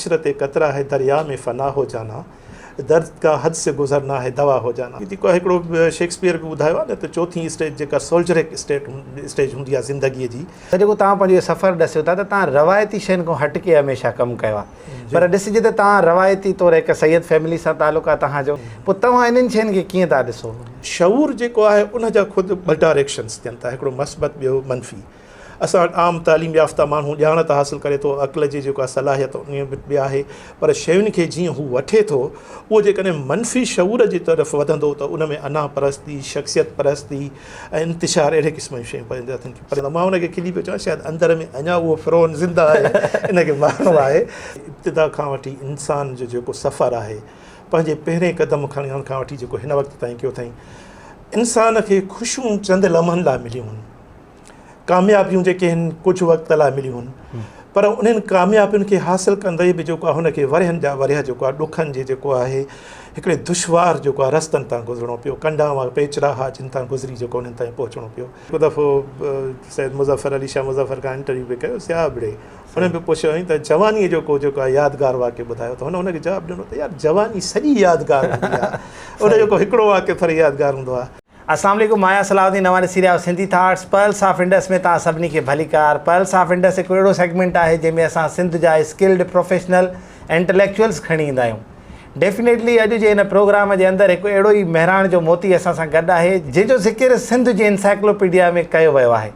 عشرت قطره هي دريا ۾ فنا هو جانا، درد ڪا حد سي گذرنا هي دوا هو جانا. جيڪو هڪڙو شيڪسپيئر به ٻڌايو آهي نه ته چوٿين اسٽيج جيڪا سولجرڪ اسٽيج هوندي آهي زندگيء جي. ته جيڪو توهان پنهنجو اهو سفر ڏسيو ٿا ته توهان روايتي شين کان هٽڪي هميشه ڪم ڪيو آهي پر ڏسجي ته توهان روايتي طور هڪ سيد فيملي سان تعلق آهي توهان جو پوء توهان انهن شين کي ڪيئن ٿا ڏسو؟ شعور جيڪو آهي ان جا خود ٻه ڊائريڪشنس ٿين ٿا هڪڙو مثبت ٻيو منفي. اسان وٽ عام تعليم يافته ماڻهو ڄاڻ ته حاصل ڪري ٿو، عقل جي جيڪا صلاحيت انهيء ۾ به آهي، پر شين کي جيئن هو وٺي ٿو، اهو جيڪڏهن منفي شعور جي طرف وڌندو ته ان ۾ انا پرستي، شخصيت پرستي ۽ انتشار اهڙي قسم جون شيون پيدا ٿين ٿيون. پر مان ان کي کلي پيو چوان شايد اندر ۾ اڃا اهو فرعون زنده آهي، ان کي مارڻو آهي. ابتدا کان وٺي انسان جو جيڪو سفر آهي، پنهنجي پهرين قدم کڻڻ کان وٺي جيڪو هن وقت تائين ڪيو اٿائين، انسان کي خوشيون چند لمحن لاء مليون هن. ڪاميابيون جيڪي هن ڪجهه وقت لاء مليون هن پر انهن ڪاميابين کي حاصل ڪندي به جيڪو آهي هن کي ورهين جا ورهيه جيڪو آهي ڏکن جي جيڪو آهي هڪڙي دشوار جيڪو آهي رستن تان گذرڻو پيو ڪنڊا وانگر پيچرا ها جن تان گذري جيڪو انهن تائين پهچڻو پيو. هڪ دفعو سيد مظفر علي شاهه مظفر کان انٽرويو به ڪيو سياح ابڙي هن به پڇيو هئائين ته جوانيء جو ڪو جيڪو آهي يادگار واقعو ٻڌايو ته هن هن کي جواب ڏنو ته يار جواني سڄي يادگار هوندي آهي ان جو ڪو هڪڙو واقعو ٿوري يادگار هوندو آهي. السلام عليڪم مان آهيان صلاح الدين اوهان ڏسي رهيا آهيو سنڌي ٿاٽس پرلس آف انڊس ۾ توهان سڀني کي ڀليڪار پرلس آف انڊس هڪ اهڙو سيگمينٽ آهي جنهن ۾ اسان سنڌ جا اسڪلڊ پروفيشنل انٽليڪچوئلز کڻي ايندا آهيون ڊيفينيٽلي اڄ جي هن پروگرام جي اندر هڪ اهڙو ئي مهراڻ جو موتي اسان سان گڏ آهي جنهن جو ذڪر سنڌ جي انسائيڪلوپيڊيا ۾ ڪيو ويو آهي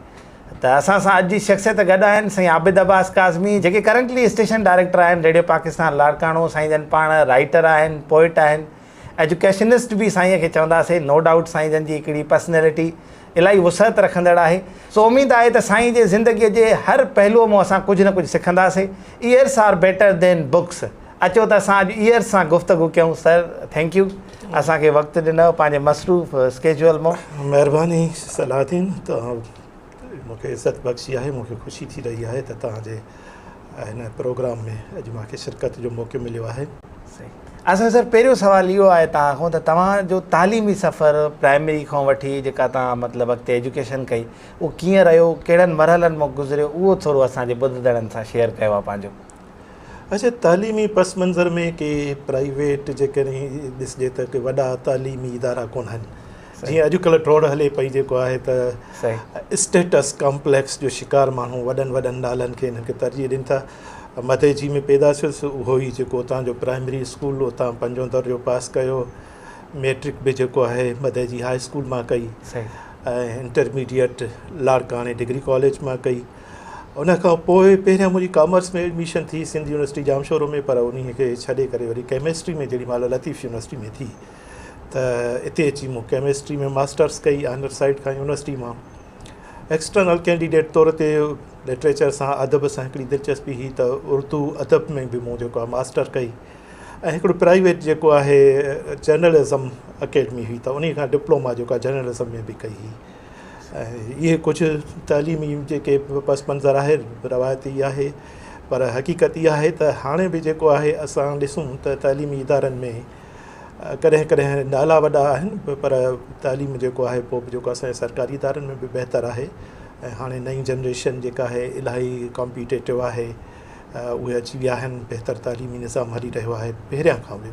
ته اسان سان اڄ جي شخصيت گڏ آهن سائين عابد عباس ڪاظمي جيڪي ڪرنٽلي اسٽيشن ڊائريڪٽر آهن ريڊيو پاڪستان لاڙڪاڻو سائين جن پاڻ رائيٽر آهن پوئٽ آهن ايجوڪيشنسٽ به سائين کي چونداسين نو ڊائوٽ سائين جن جي هڪڙي پرسنلٽي الاهي وسعت رکندڙ آهي سو اميد آهي ته سائين جي زندگي جي هر پهلوء مون اسان ڪجهه نه ڪجهه سکنداسين ears are better than books اچو ته اسان اڄ ايئرس سان گفتگو ڪيون سر thank you اسان کي وقت ڏنو پنهنجي مصروف اسڪيجول مون. مهرباني صلاح الدين توهان مون کي عزت بخشي آهي مون کي خوشي ٿي رهي آهي ته توهان جي هن پروگرام ۾ اڄ مان کي شرڪت جو موقعو مليو آهي. صحيح اسان سر پهريون سوال اهو آهي توهان کان ته توهان جو تعليمي سفر پرائمري کان وٺي جيڪا توهان مطلب اڳتي ايجوڪيشن ڪئي اهو ڪيئن رهيو ڪهڙن مرحلن مان گذريو اهو ٿورو اسان جي ٻڌندڙن سان شيئر ڪيو آ پنهنجو. اڇا تعليمي پس منظر ۾ ڪي پرائيويٽ جيڪڏهن ڏسجي ته ڪي وڏا تعليمي ادارا ڪونهن جيئن اڄڪلهه ڊوڙ هلي پئي جيڪو آهي ته اسٽيٽس ڪامپليڪس جو شڪار ماڻهو وڏن وڏن نالن کي انهن کي ترجيح ڏين ٿا. مدئجي ۾ پيدا ٿيس اهو ئي جيڪو اتان جو پرائمري اسڪول اتان پنجون درجو پاس ڪيو ميٽرڪ به جيڪو آهي مدئجي هاء اسڪول مان ڪئي ۽ انٽرميڊيٽ لاڙڪاڻي ڊگري ڪاليج مان ڪئي ان کان پوء پهريان منهنجي ڪامرس ۾ ايڊميشن ٿي سنڌ يونيورسٽي ڄامشورو ۾ پر انهي کي ڇڏي ڪري وري ڪيمسٽري ۾ جيڏي مهل لطيف يونيورسٽي ۾ ٿي ته اتي اچي مون ڪيمسٽري ۾ ماسٽرس ڪئي آنر سائيڊ کان يونيورسٽي مان ايڪسٽرنل ڪينڊيڊيٽ طور تي لٽريچر سان ادب سان هڪڙي دلچسپي هئي ته اردو ادب ۾ به مون جيڪو آهي ماسٽر ڪئي ۽ هڪڙو پرائيويٽ جيڪو آهي جرنلزم اڪيڊمي هئي ته انهي کان ڊپلوما جيڪو آهي جرنلزم ۾ به ڪئي هئي ۽ اهي ڪجهه تعليمي جيڪي پس منظر آهي روايتي آهي پر حقيقت اها آهي ته هاڻي به جيڪو آهي اسان ڏسون ته تعليمي ادارن ۾ ڪڏهن ڪڏهن نالا وڏا آهن پر تعليم جيڪو آهي پوء به جيڪو اسان جي سرڪاري ادارن ۾ به بهتر آهي ۽ هاڻي نئين جنريشن جيڪا آهي الاهي ڪامپيٽيٽو آهي اهي اچي ويا آهن بهتر تعليمي نظام هلي رهيو آهي پهريان کان به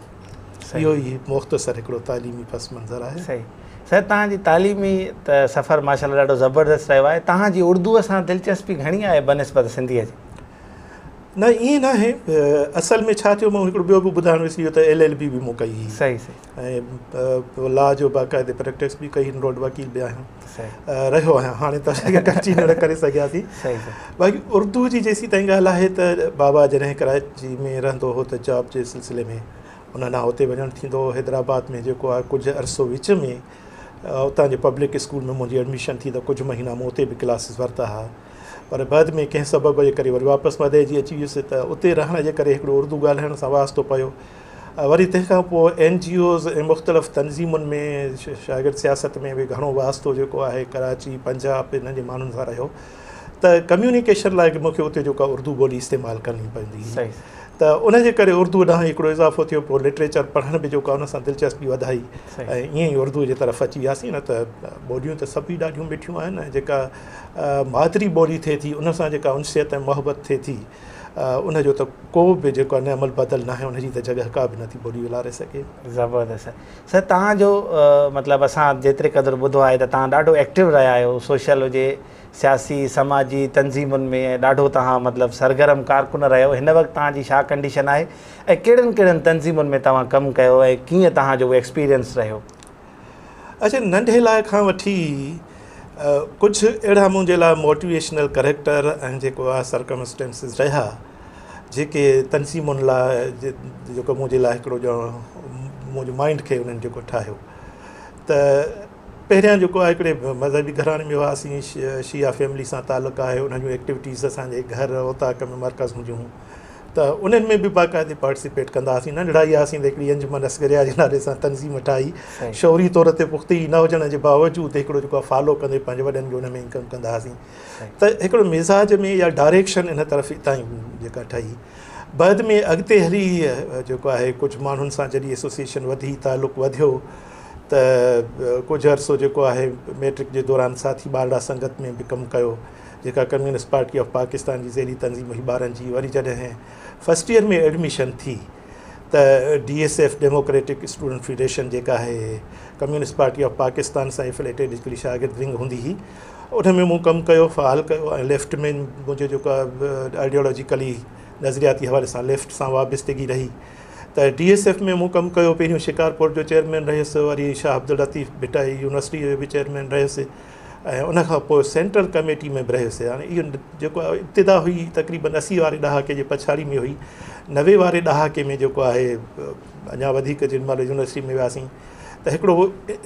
اهو ئي مختصر هڪڙو تعليمي پس منظر آهي. صحيح سر توهان جي تعليمي ته سفر ماشاءالله ڏاڍو زبردست رهيو آهي توهان جي اردوء سان دلچسپي گهڻي آهي بنسبت سنڌيء جي؟ نه ائين ناهي اصل ۾ ڇا ٿيو مون هڪڙو ٻيو به ٻڌائڻ وسري ويو ته ايل ايل بي به مون ڪئي هئي صحيح صحيح ۽ لا جو باقاعدي پريڪٽس به ڪئي انرولڊ وڪيل به آهيان رهيو آهيان هاڻي ته ڪنٽينيو نه ڪري سگهياسين باقي اردو جي جيسين تائين ڳالهه آهي ته بابا جڏهن ڪراچي ۾ رهندو هو ته جاب جي سلسلي ۾ ان ڏانهن اتي وڃڻ ٿيندو هو حيدرآباد ۾ جيڪو آهي ڪجهه عرصو وچ ۾ اتان جي پبلڪ اسڪول ۾ منهنجي ايڊميشن ٿي ته ڪجهه مهينا مون اتي به ڪلاسز ورتا هئا پر بعد ۾ ڪنهن سبب جي ڪري وري واپس مدئجي اچي ويس ته اتي رهڻ جي ڪري هڪڙو اردو ڳالهائڻ سان واسطو پيو وري تنهن کان پوء اين جي اوز ۽ مختلف تنظيمن ۾ شاگرد سياست ۾ به گهڻو واسطو جيڪو آهي ڪراچي پنجاب انهن جي ماڻهن سان رهيو ته ڪميونيڪيشن لاء مون کي اتي جيڪا اردو ٻولي استعمال ڪرڻي پوندي هئي ته ان جي ڪري اردو ڏانهن هڪڙو اضافو ٿيو پوء لٽريچر پڙهڻ به جيڪو آهي ان سان دلچسپي وڌائي ۽ ائين ئي اردو جي طرف اچي وياسين نه ته ٻوليون ته سڀ ئي ڏاڍيون مٺيون آهن ۽ جيڪا مادري ٻولي ٿئي ٿي ان سان جيڪا انسيت ۽ محبت ٿئي ٿي ان جو ته ڪو به جيڪو آهي نعم البدل ناهي ان جي ته جڳهه ڪا به نٿي ٻولي والاري سگهي. زبردست سر توهان جو مطلب اسان جيتري قدر ٻڌو آهي ته توهان ڏاڍو ايڪٽو رهيا آهيو سوشل هجي سياسي سماجي تنظيمن ۾ ۽ ڏاڍو توهان مطلب سرگرم ڪارڪن رهيو هن وقت توهان جي ڇا ڪنڊيشن آهي ۽ ڪهڙن ڪهڙن تنظيمن ۾ توهان ڪم ڪيو ۽ ڪيئن توهان جو اهو ايڪسپيرينس رهيو. اڇا ننڍي لاء کان وٺي ڪجهه اهڙا منهنجي لاء موٽيويشنل ڪريڪٽر ۽ جيڪو آهي سرڪمسٽينسز رهيا جيڪي تنظيمن لاء جيڪو منهنجي لاء هڪڙو ڄڻ منهنجي مائنڊ کي انهن جيڪو ٺاهيو ته پهريان جيڪو آهي هڪڙي مذهبي گهراڻي ۾ هئاسين شيعا فيملي سان تعلق آهي انهن جون ايڪٽيوٽيز اسانجي گهر اوطاق ۾ مرڪز هونديون هيون ته انهن ۾ به باقاعدي پارٽيسپيٽ ڪندا هئاسين ننڍڙا ئي هئاسين ته هڪڙي انجمن اصغريا جي نالي سان تنظيم ٺاهي شعوري طور تي پختي نه هجڻ جي باوجود هڪڙو جيڪو آهي فالو ڪندي پنهنجي وڏن کي ان ۾ ڪم ڪندا هئاسين ته هڪڙو مزاج ۾ يا ڊائريڪشن ان طرف تائين جيڪا ٺهي بعد ۾ اڳتي هلي جيڪو آهي ڪجهه ماڻهن سان جڏهن ايسوسيئيشن وڌي تعلق وڌيو ته ڪجهه عرصو جيڪو آهي ميٽرڪ جي دوران ساٿي ٻارڙا سنگت ۾ به ڪم ڪيو جيڪا ڪميونسٽ پارٽي آف پاڪستان جي ذيلي تنظيم هئي ٻارن جي وري جڏهن فرسٽ ايئر ۾ ايڊميشن ٿي ته D S F democratic student federation جيڪا آهي ڪميونسٽ پارٽي آف پاڪستان سان افليٽيڊ هڪڙي شاگرد ونگ هوندي هئي ان ۾ مون ڪم ڪيو فعال ڪيو ۽ ليفٽ ۾ منهنجو جيڪو آئيڊيالاجيڪلي نظرياتي حوالي سان ليفٽ سان وابستگي رهي ته ڊي ايس ايف ۾ مون ڪم ڪيو پهريون شڪارپور جو چيئرمين رهيس وري شاهه عبداللطيف ڀٽائي يونيورسٽي جو به چيئرمين رهيس ۽ ان کان پوء سينٽرل ڪميٽي ۾ به رهيس هاڻي اهو جيڪو ابتدا هئي تقريبن 80 واري ڏهاڪي جي پڇاڙي ۾ هئي 90 واري ڏهاڪي ۾ جيڪو آهي اڃا وڌيڪ جن مهل يونيورسٽي ۾ وياسين ته هڪڙو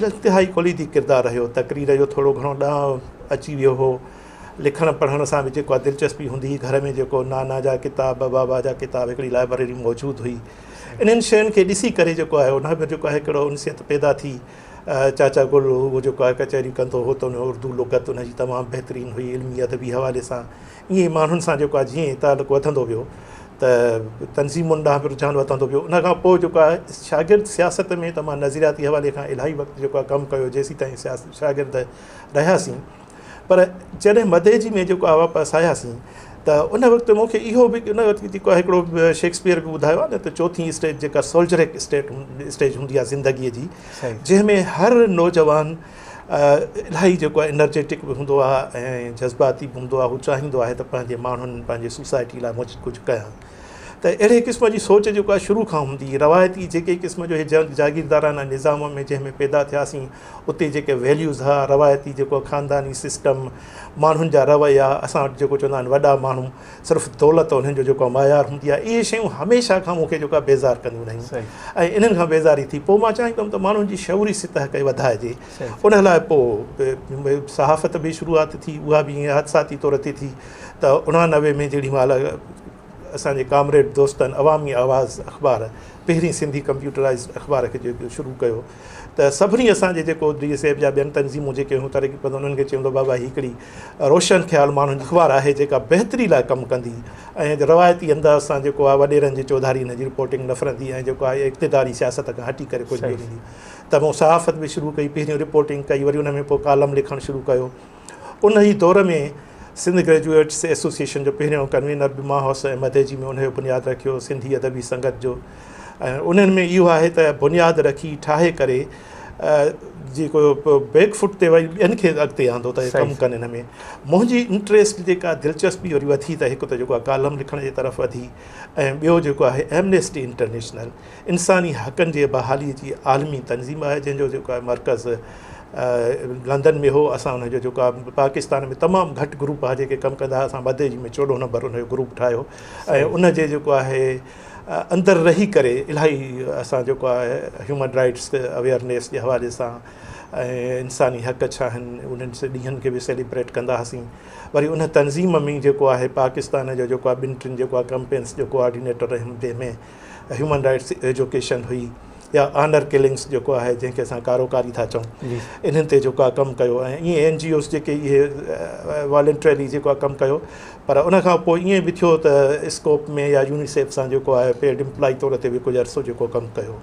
انتهائي ڪليدي ڪردار رهيو تقرير جو ٿورو گهڻو ڏانء اچي ويو هو لکڻ پڙهڻ سان به جيڪو آهي دلچسپي هوندي هئي گهر ۾ جيڪو نانا جا ڪتاب بابا جا ڪتاب هڪڙي لائبريري موجود هئي انهن شين کي ڏسي ڪري جيڪو آهي ان ۾ جيڪو آهي هڪڙو انسيت پيدا ٿي چاچا گل هو جيڪو آهي ڪچهريون ڪندو هو ته ان اردو لغت ان جي تمام بهترين هئي علمي ادبي حوالي سان ائين ماڻهن سان جيڪو آهي جيئن تعلق وڌندو ويو ته تنظيمن ڏانهن به رجحان وڌندو ويو ان کان پوء جيڪو آهي شاگرد سياست ۾ ته مان نظرياتي حوالي کان الاهي وقت جيڪو آهي ڪم ڪيو جيسين تائين شاگرد رهياسين پر جڏهن مدئجي ۾ جيڪو آهي واپس آياسين ته ان وقت مون کي اهو به ان وقت جيڪو آهي هڪڙو شيڪسپيئر به ٻڌايو آهي نه ته چوٿين اسٽيج جيڪا سولجرڪ اسٽيٽ اسٽيج هوندي آهي زندگيء جي جنهن ۾ هر نوجوان الاهي جيڪو آهي انرجيٽڪ به هوندو آهي ۽ جذباتي به هوندو آهي هو چاهيندو آهي ته پنهنجي ماڻهن پنهنجي سوسائٽي لاء ڪجهه ڪيان ته اهڙي قسم جي سوچ جيڪو آهي شروع کان هوندي هئي روايتي جيڪي قسم جو هي جاگيردارانه نظام ۾ جنهن ۾ پيدا ٿياسين اتي جيڪي ويليوز ها روايتي جيڪو خانداني سسٽم ماڻهن جا رويا اسان وٽ جيڪو چوندا آهن وڏا ماڻهو صرف دولت انهن جو جيڪو معيار هوندي آهي اهي شيون هميشه کان مون کي جيڪو آهي بيزار ڪنديون رهيون ۽ انهن کان بيزاري ٿي پوء مان چاهيندم ته ماڻهن جي شعوري سطح کي وڌائجي ان لاء پوء صحافت به شروعات ٿي اها به ائين حادثاتي طور تي ٿي ته 89 ۾ جيڏي مهل اسان جي ڪامريڊ دوستن عوامي آواز اخبار پهرين سنڌي ڪمپيوٽرائيزڊ اخبار کي جيڪو شروع ڪيو ته سڀني اسان جي جيڪو ڊي ايس ايف جا ٻين تنظيمون جيڪي هيون ترقي پسند انهن کي چيو ته بابا هي هڪڙي روشن خيال ماڻهن جي اخبار آهي جيڪا بهتري لاء ڪم ڪندي ۽ روايتي انداز سان جيڪو آهي وڏيرن جي چوڌاري هن جي رپورٽنگ نه ڦرندي ۽ جيڪو آهي اقتداري سياست کان هٽي ڪري ڪجهه ٻيو ڏيندي ته مون صحافت به شروع ڪئي پهريون رپورٽنگ ڪئي وري ان ۾ پوء ڪالم لکڻ شروع ڪيو ان ئي دور ۾ سنڌ گريجوئيٽس ايسوسيئيشن جو پهريون ڪنوينر به مان هوس ۽ مدئجي ۾ ان جو بنياد رکيو سنڌي ادبي سنگت جو ۽ انهن ۾ اهو آهي ته بنياد رکي ٺاهي ڪري جيڪو بيڪ فٽ تي وري ٻين کي اڳتي آندو ته ڪم ڪن ان ۾ منهنجي انٽريسٽ جيڪا دلچسپي وري وڌي ته هڪ ته جيڪو آهي ڪالم لکڻ جي طرف وڌي ۽ ٻيو جيڪو آهي ايمنيسٽي انٽرنيشنل انساني حقن جي بحالي جي عالمي تنظيم آهي جنهن جو جيڪو آهي مرڪز لندن ۾ هو اسان ان جو جيڪو آهي پاڪستان ۾ تمام گهٽ گروپ آهي جيڪي ڪم ڪندا هئا اسان مدئجي ۾ 14 نمبر ان جو گروپ ٺاهيو ۽ ان جي جيڪو آهي اندر رهي ڪري الاهي اسان جيڪو آهي هيومن رائٽس اويئرنيس جي حوالي سان ۽ انساني حق ڇا آهن انهن ڏينهن کي به سيليبريٽ ڪندا هئاسين وري ان تنظيم ۾ جيڪو آهي پاڪستان جو جيڪو آهي ٻن ٽن جيڪو آهي ڪمپينس جو ڪوآرڊينيٽر رهيم جنهن ۾ هيومن رائٽس ايجوڪيشن هئي يا آنر ڪلنگس جيڪو آهي جنهن کي اسان ڪاروڪاري ٿا چئون انهن تي جيڪو آهي ڪم ڪيو ۽ ائين اين جي اوز جيڪي اهي والنٽرلي جيڪو آهي ڪم ڪيو پر ان کان پوء ائين به ٿيو ته اسڪوپ ۾ يا يونيسيف سان جيڪو آهي پيڊ امپلائي طور تي به ڪجهه عرصو جيڪو ڪم ڪيو.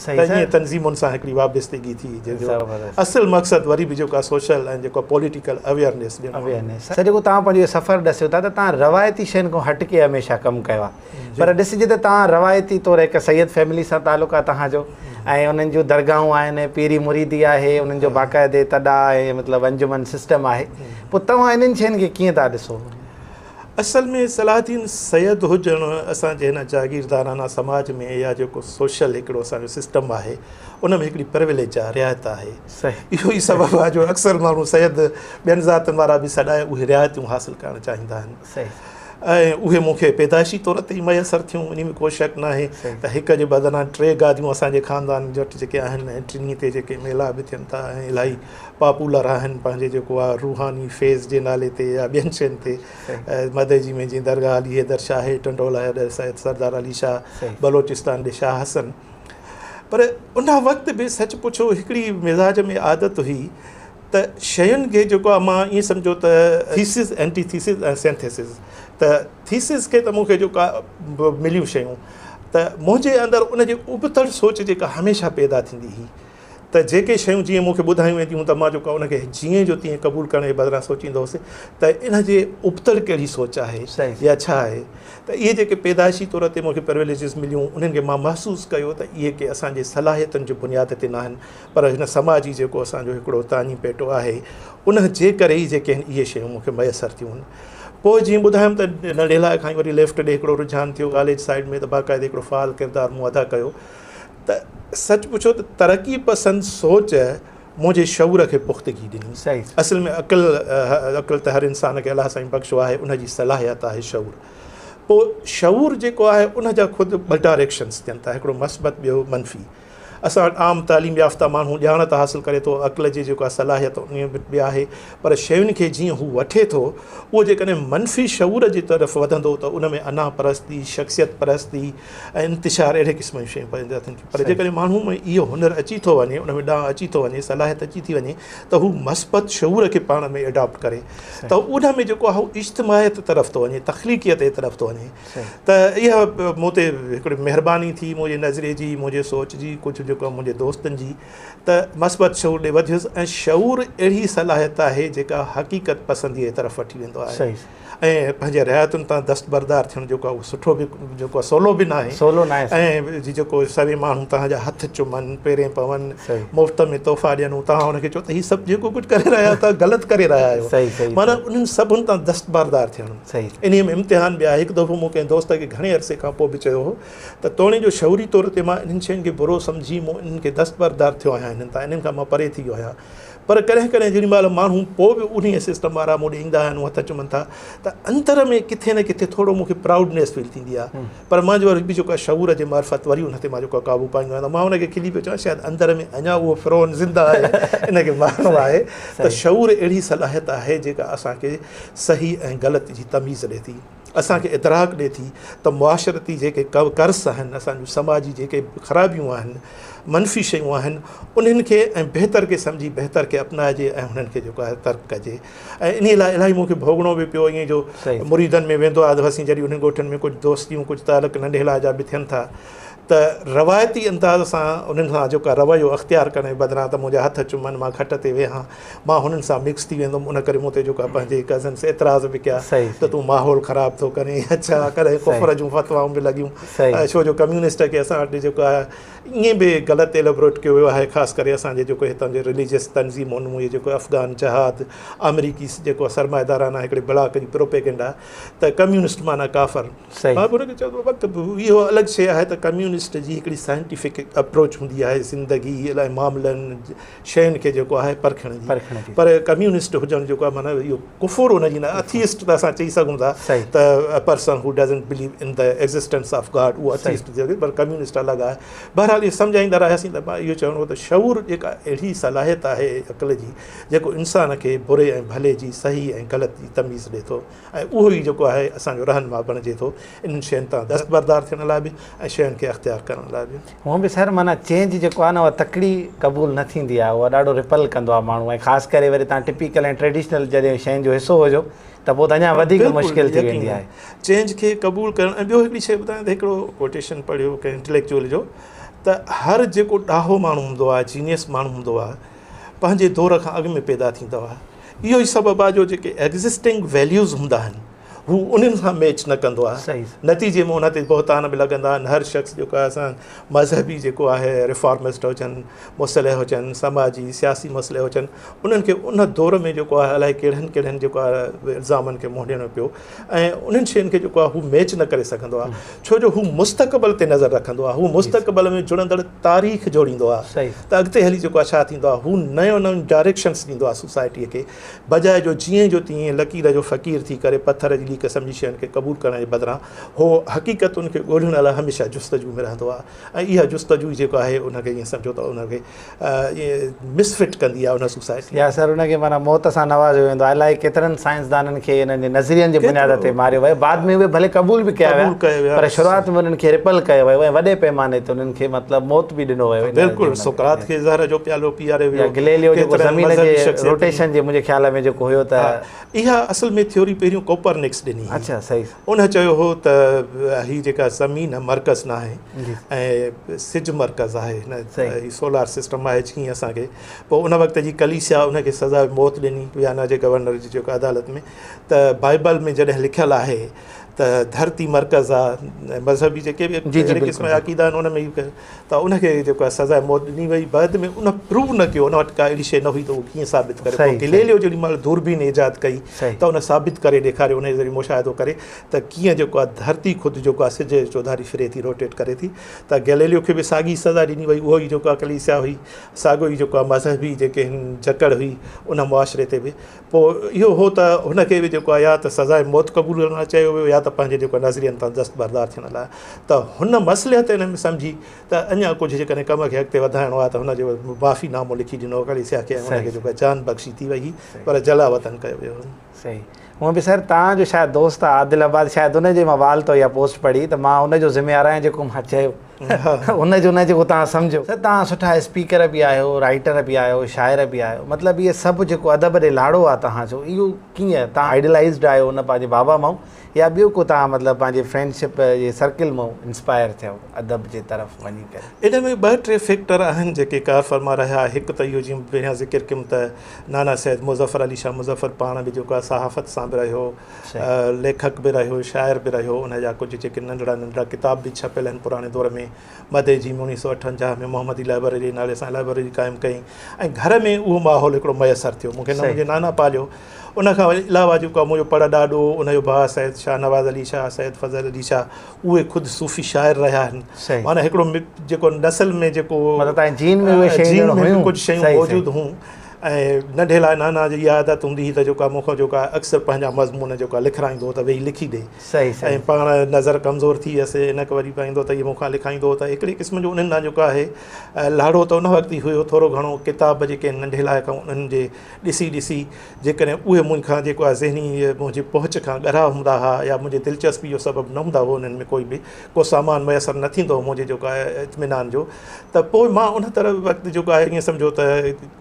ته ائين تنظيمن سان هڪڙي وابستگي ٿي جنهن جو اصل مقصد وري به جيڪو آهي سوشل ۽ جيڪو پوليٽيڪل اويئرنيس ڏيڻ اويئرنيس سر جيڪو توهان پنهنجو سفر ڏسيو ٿا ته توهان روايتي شين کان هٽڪي هميشه ڪم ڪيو آهي پر ڏسجي ته توهان روايتي طور هڪ سيد فيملي سان تعلق آهي توهان جو ۽ انهن جون درگاهون آهن پيري مريدي آهي انهن جو باقاعدي تڏا ۽ مطلب انجمن سسٽم آهي پوء توهان انهن شين کي ڪيئن ٿا ڏسو؟ اصل ۾ صلاح الدين سيد هجڻ اسان جي هن جاگيردارانه سماج ۾ يا جيڪو سوشل هڪڙو اسان جو سسٽم آهي ان ۾ هڪڙي پرويليج آهي رعايت آهي اهو ئي سبب آهي جو اڪثر ماڻهو سيد ٻين ذاتن وارا به سڏائي اهي رعايتون حاصل ڪرڻ چاهيندا آهن ۽ اهي مون کي پيدائشي طور تي ئي ميسر ٿيون ان ۾ ڪو شڪ ناهي ته هڪ جي بدران ٽي گاديون اسان جي خاندان وٽ جيڪي آهن ۽ ٽنهي تي جيڪي ميلا به ٿين ٿا ۽ الاهي پاپولر آهن پنهنجي جيڪو آهي روحاني فيض جي نالي تي يا ٻين شين تي مدئجي ۾ جيئن درگاهه علي حيدر شاهه ٽنڊو الهيار سيد سردار علي شاهه بلوچستان ڏي شاهه حسن پر ان وقت به سچ پڇو هڪڙي مزاج ۾ عادت هئي ته شين کي جيڪو آهي مان ائين سمجهو ته ٿيسز اينٽي ٿيسز ۽ سينٿيسز ته ٿيسز کي ته مون کي جيڪو آهي مليون شيون ته منهنجي اندر ان جي ابتڙ سوچ جيڪا هميشه پيدا ٿيندي هئي ته جيڪي شيون جيئن مون کي ٻڌايون وينديون هيون ته مان جيڪو ان کي جيئن جو تيئن قبول ڪرڻ جي بدران سوچيندو هوس ته ان جي ابتڙ ڪهڙي سوچ آهي يا ڇا آهي ته اهي جيڪي پيدائشي طور تي مون کي پرويليجز مليون انهن کي مان محسوس ڪيو ته اهي ڪي اسان جي صلاحيتن جي بنياد تي ناهن پر هن سماجي جيڪو اسان جو هڪڙو تاڃي پيٽو آهي ان جي ڪري ئي جيڪي آهن اهي شيون مون کي ميسر ٿيون پوء جيئن ٻڌايم ته ننڍي لاء کان ئي وري ليفٽ ڏي هڪڙو رجحان ٿيو ڪاليج سائيڊ ۾ ته باقاعدي هڪڙو فعال ڪردار مون ادا ڪيو ته سچ پڇو ته ترقي پسند سوچ منهنجي شعور کي پختگي ڏني. اصل ۾ عقل عقل ته هر انسان کي الله سائين بخشيو آهي ان جي صلاحيت آهي شعور. پوء شعور جيڪو آهي ان جا خود ٻه ڊائريڪشنس ٿين ٿا هڪڙو مثبت ٻيو منفي. اسان وٽ عام تعليم يافته ماڻهو ڄاڻ ته حاصل ڪري ٿو عقل جي جيڪا صلاحيت ان وٽ به آهي پر شين کي جيئن هو وٺي ٿو اهو جيڪڏهن منفي شعور جي طرف وڌندو ته ان ۾ انا پرستي، شخصيت پرستي ۽ انتشار اهڙي قسم جون شيون پيدا ٿين ٿيون پر جيڪڏهن ماڻهو ۾ اهو هنر اچي ٿو وڃي ان ۾ ڏانء اچي ٿو وڃي صلاحيت اچي ٿي وڃي ته هو مثبت شعور کي پاڻ ۾ اڊاپٽ ڪري ته ان ۾ جيڪو آهي هو اجتماعيت طرف ٿو وڃي تخليقيت جي طرف ٿو وڃي ته اها مون تي هڪڙي مهرباني ٿي منهنجي نظريي جي منهنجي سوچ جي ڪجهه جيڪو منهنجي دوستن جي ته مثبت شعور ڏي وڌيس ۽ شعور اهڙي صلاحيت آهي جيڪا حقيقت پسندي جي طرف وٺي ويندو آهي ۽ پنهنجي رعايتن تان دستبردار ٿيڻ جيڪو آهي اهو سٺو به جيڪو آهي سولو به ناهي سولو ناهي ۽ جي جيڪو سوين ماڻهو توهان جا هٿ چمن پيرين پون مفت ۾ تحفا ڏين توهان ان کي چئو ته هي سڀ جيڪو ڪجهه ڪري رهيا آهيو توهان غلط ڪري رهيا آهيو صحيح صحيح معنيٰ انهن سڀن تان دستبردار ٿيڻ صحيح انهي ۾ امتحان به آهي هڪ دفعو مون ڪنهن دوست کي گهڻي عرصي کان پوء به چيو هو ته توڻي جو شعوري طور تي مان انهن شين کي برو سمجهي مون انهن کي دستبردار ٿيو آهيان انهن تان انهن کان مان پري ٿي ويو آهيان پر ڪڏهن ڪڏهن جيڏي مهل ماڻهو پوء به انهيء سسٽم وارا مون ڏي ايندا آهن هٿ چمن ٿا ته اندر ۾ ڪٿي نه ڪٿي ٿورو مون کي پرائوڊنيس فيل ٿيندي آهي پر مان جو وري به جيڪو آهي شعور جي معرفت وري ان تي مان جيڪو قابو پائيندو آهيان ته مان ان کي کلي پيو چوان شايد اندر ۾ اڃا اهو فرعون زنده آهي ان کي مارڻو آهي ته شعور اهڙي صلاحيت آهي جيڪا اسان کي صحيح ۽ غلط جي تميز ڏي ٿي. اسان کي ادراڪ ڏئي ٿي ته معاشرتي جيڪي قرص آهن، اسان جون سماجي جيڪي خرابيون آهن، منفي شيون آهن، انهن کي ۽ بهتر کي سمجهي بهتر کي اپنائجي ۽ انهن کي جيڪو آهي ترڪ ڪجي ۽ انهي لاء الاهي مون کي ڀوڳڻو به پيو ائين جو مريدن ۾ ويندو آهيان جڏهن انهن ڳوٺن ۾ ڪجهه دوستيون ڪجهه تعلق ننڍي لاء جا به ٿين ٿا ته روايتي انداز سان انهن سان جيڪو رويو اختيار ڪرڻ جي بدران ته منهنجا هٿ چمن مان کٽ تي ويهان مان هنن سان مڪس ٿي ويندم ان ڪري مون تي جيڪو پنهنجي ڪزنس اعتراض به ڪيا ته تون ماحول خراب ٿو ڪرين يا ڇا ڪڏهن ڪفر جون فتوائون به لڳيون ڇو جو ڪميونسٽ کي اسان وٽ جيڪو آهي ائين به غلط ايلبروٽ ڪيو ويو آهي خاص ڪري اسان جي جيڪو هتان جي رليجيس تنظيمون اهي جيڪو افغان جهاد آمريڪي جيڪو سرمائيدارانه هڪڙي بلاڪ جي پروپيگنڊا ته ڪميونسٽ معنيٰ ڪافر مان به ان کي چيو ته بابا اهو الڳ شيء آهي ته ڪميونسٽ جي هڪڙي سائنٽيفڪ اپروچ هوندي آهي زندگي لاء معاملن شين کي جيڪو آهي پرکڻ جي پر ڪميونسٽ هجڻ جيڪو آهي معنيٰ اهو ڪفر ان جي نه اٿيسٽ ته اسان چئي سگهون ٿا ته person who doesn't believe in the existence of God اهو اٿيسٽ ٿي سگهي پر ڪميونسٽ الڳ آهي بهرحال اهو سمجهائيندا رهياسين ته اهو چوڻو هو ته شعور جيڪا اهڙي صلاحيت آهي عقل جي جيڪو انسان کي بري ۽ ڀلي جي صحيح ۽ غلط جي تميز ڏي ٿو ۽ اهو ئي جيڪو آهي اسان جو رهنما بڻجي ٿو انهن شين تان دستبردار ٿيڻ لاء به ۽ شين کي اختيار. اختيار ڪرڻ لاء به. هونء به سر معنيٰ چينج جيڪو آهي نه اها تڪڙي قبول نه ٿيندي آهي اها ڏاڍو رپل ڪندو آهي ماڻهو ۽ خاص ڪري وري توهان ٽپيڪل ۽ ٽريڊيشنل جڏهن شين جو حصو هجو ته پوء ته اڃا وڌيڪ مشڪل ٿي ويندي آهي. چينج کي قبول ڪرڻ ۽ ٻيو هڪڙي شيء ٻڌايان ته هڪڙو ڪوٽيشن پڙهيو ڪنهن انٽليڪچوئل جو ته هر جيڪو ڏاهو ماڻهو هوندو آهي جينيس ماڻهو هوندو آهي پنهنجي دور کان اڳ ۾ پيدا ٿيندو آهي اهو ئي سبب آهي جو جيڪي ايگزسٽنگ ويليوز هوندا آهن هو انهن سان ميچ نه ڪندو آهي نتيجي ۾ ان تي بهتان به لڳندا آهن هر شخص جيڪو آهي اسان مذهبي جيڪو آهي ريفارمسٽ هجن مصلح هجن سماجي سياسي مصلح هجن انهن کي ان دور ۾ جيڪو آهي الائي ڪهڙن ڪهڙن جيڪو آهي الزامن کي منهن ڏيڻو پيو ۽ انهن شين کي جيڪو آهي هو ميچ نه ڪري سگهندو آهي ڇو جو هو مستقبل تي نظر رکندو آهي هو مستقبل ۾ جڙندڙ تاريخ جوڙيندو آهي ته اڳتي هلي جيڪو آهي ڇا ٿيندو آهي هو نيون نيون ڊائريڪشنس ڏيندو آهي سوسائٽيء کي بجاء جو جيئن جو تيئن لڪير جو فقير ٿي ڪري پٿر جي ليڪ سمجهي شين کي قبول ڪرڻ جي بدران هو حقيقتن کي ڳولڻ لاء هميشه جستجو ۾ رهندو آهي ۽ اها جستجو جيڪو آهي ان کي ائين سمجهو ته ان کي مس فٽ ڪندي آهي ان سوسائٽي. يا سر ان کي معنيٰ موت سان نوازيو ويندو آهي الائي ڪيترن سائنسدانن کي انهن جي نظرين جي بنياد تي ماريو ويو بعد ۾ اهي ڀلي قبول به ڪيا ويا پر شروعات ۾ انهن کي رپل ڪيو ويو ۽ وڏي پيماني تي انهن کي مطلب موت به ڏنو ويو بلڪل سقراط کي زهر جو پيالو پياريو ويو يا گليليو جيڪو زمين جي روٽيشن جي منهنجي خيال ۾ جيڪو هيو ته اها اصل ۾ ٿيوري پهريون ڪوپرنڪس ڏني هئي اڇا صحيح ان چيو هو ته هي جيڪا زمين مرڪز ناهي ۽ سج مرڪز آهي هن هي سولار سسٽم آهي جيئن اسان کي پوء ان وقت جي ڪليسيا ان کي سزا موت ڏني ويانا جي گورنر جي جيڪو عدالت ۾ ته بائبل ۾ جڏهن لکيل آهي ته ڌرتي مرڪز آهي مذهبي جيڪي به اهڙي قسم جا عقيدا آهن ان ۾ ته ان کي جيڪو آهي سزا موت ڏني وئي بعد ۾ ان پروو نه ڪيو ان وٽ ڪا اهڙي شيء نه هئي ته اهو ڪيئن ثابت ڪري پوء گليليو جيڏي مهل دوربين ايجاد ڪئي ته ان ثابت ڪري ڏيکاريو ان جي ذريعي مشاهدو ڪري ته ڪيئن جيڪو آهي ڌرتي خود جيڪو آهي سج جي چوڌاري ڦري ٿي روٽيٽ ڪري ٿي ته گليليو کي به ساڳي سزا ڏني وئي اهو ئي جيڪو آهي ڪليسيا هئي ساڳيو ئي جيڪو آهي مذهبي جيڪي هن جڪڙ هئي ان معاشري تي به پوء اهو هو ته هن کي به جيڪو آهي يا ته سزاء موت قبول ڪرڻ لاء چيو ويو يا ته پنهنجي جيڪو نظرين تان دستبردار ٿيڻ لاء ته هن مصلحت ان ۾ سمجهي ته اڃا ڪجهه جيڪڏهن ڪم کي اڳتي وڌائڻو آهي ته هن جو معافي نامو لکي ڏنو ڪليسيا کي ۽ هن کي جيڪو آهي جان بخشي ٿي وئي پر جلا وطن ڪيو ويو. صحيح هونء به سر توهان جو شايد دوست آ عادل عباد شايد ان جي مان وال تو اها پوسٽ پڙهي ته مان ان جو ذميوار آهيان جيڪو مان چيو ان جو نه جيڪو توهان سمجهيو. سر توهان سٺا اسپيڪر به آهيو رائيٽر به آهيو شاعر به آهيو مطلب اهي سڀ جيڪو ادب ڏي لاڙو آ توهان جو اهو ڪيئن توهان آئيڊلائيزڊ آهيو ان پنهنجي بابا مان يا ٻيو ڪو توهان مطلب پنهنجي فرينڊشپ جي سرڪل مان انسپائر ٿيا ادب جي طرف وڃي ڪري. ان ۾ ٻه ٽي فيڪٽر آهن جيڪي ڪارفرما رهيا هڪ ته اهو جيئن پهريان ذڪر ڪيم ته نانا سيد مظفر علي شاهه مظفر پاڻ به جيڪو آهي صحافت سان به رهيو ليکڪ به رهيو شاعر به رهيو ان جا ڪجهه جيڪي ننڍڙا ننڍڙا ڪتاب به ڇپيل آهن پراڻي دور ۾ مدئي جي ۾ 1958 ۾ محمدي لائبريري جي نالي سان لائبريري قائم ڪئي ۽ گهر ۾ اهو ماحول هڪڙو ميسر ٿيو مون کي نه منهنجي نانا پاليو ان کان علاوه جيڪو آهي منهنجو پڙ ڏاڏو ان جو ڀاء سيد شاهنواز علي شاهه سيد فضل علي شاهه اهي خود صوفي شاعر رهيا آهن معنيٰ هڪڙو جيڪو نسل ۾ جيڪو مطلب تنهنجي جين ۾ اهي شيون جين ۾ ڪجهه شيون موجود هيون ۽ ننڍي لاء نانا جي اها عادت هوندي هئي ته جيڪو آهي مون کان جيڪو آهي اڪثر پنهنجا مضمون جيڪو آهي لکرائيندو هو ته ويهي لکي ڏي ۽ پاڻ نظر ڪمزور ٿي ويس عينڪ وري پائيندو ته اهي مون کان لکائيندو هو ته هڪڙي قسم جو انهن ڏانهن جيڪو آهي لاڙو ته ان وقت ئي هيو ٿورو گهڻو ڪتاب جيڪي ننڍي لاء کان انهن جي ڏسي ڏسي جيڪڏهن اهي مون کان جيڪو آهي ذهني منهنجي پهچ کان ڳرا هوندا ها يا منهنجي دلچسپي جو سبب نه هوندا هو انهن ۾ ڪوئي به ڪو سامان ميسر نه ٿيندو هو منهنجي جيڪو آهي اطمينان جو ته پوء مان ان طرح وقت جيڪو آهي ائين سمجهو ته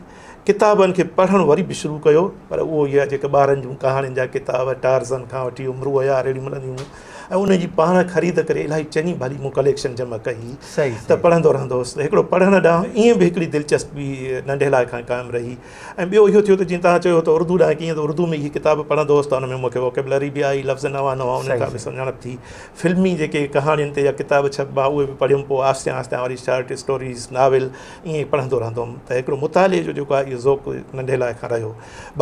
ڪتابن کي پڙهڻ وري به شروع ڪيو پر اهو ئي آهي جيڪي ٻارن جون ڪهاڻين جا ڪتاب ٽارزن کان وٺي عمرو عيار اهڙيون ملنديون هيون ۽ انهن جي پاڻ خريد ڪري الاهي چڱي ڀلي مون ڪليڪشن جمع ڪئي ته پڙهندو رهندو هوس هڪڙو پڙهڻ ڏانهن ائين به هڪڙي دلچسپي ننڍي لاء کان قائم رهي ۽ ٻيو اهو ٿيو ته جيئن توهان چيو ته اردو ڏانهن ڪيئن ته اردو ۾ اهي ڪتاب پڙهندو هوس ته ان ۾ مون کي ووڪيبلري به آئي لفظ نوان نوان انهن کان به سڃاڻپ ٿي فلمي جيڪي ڪهاڻين تي يا ڪتاب ڇپبا اهي به پڙهيم پوء آهستي آهستي وري شارٽ اسٽوريز ناول ائين ئي پڙهندو رهندو هوم ته هڪڙو مطالعي جو جيڪو آهي اهو ذوق ننڍي لاء کان رهيو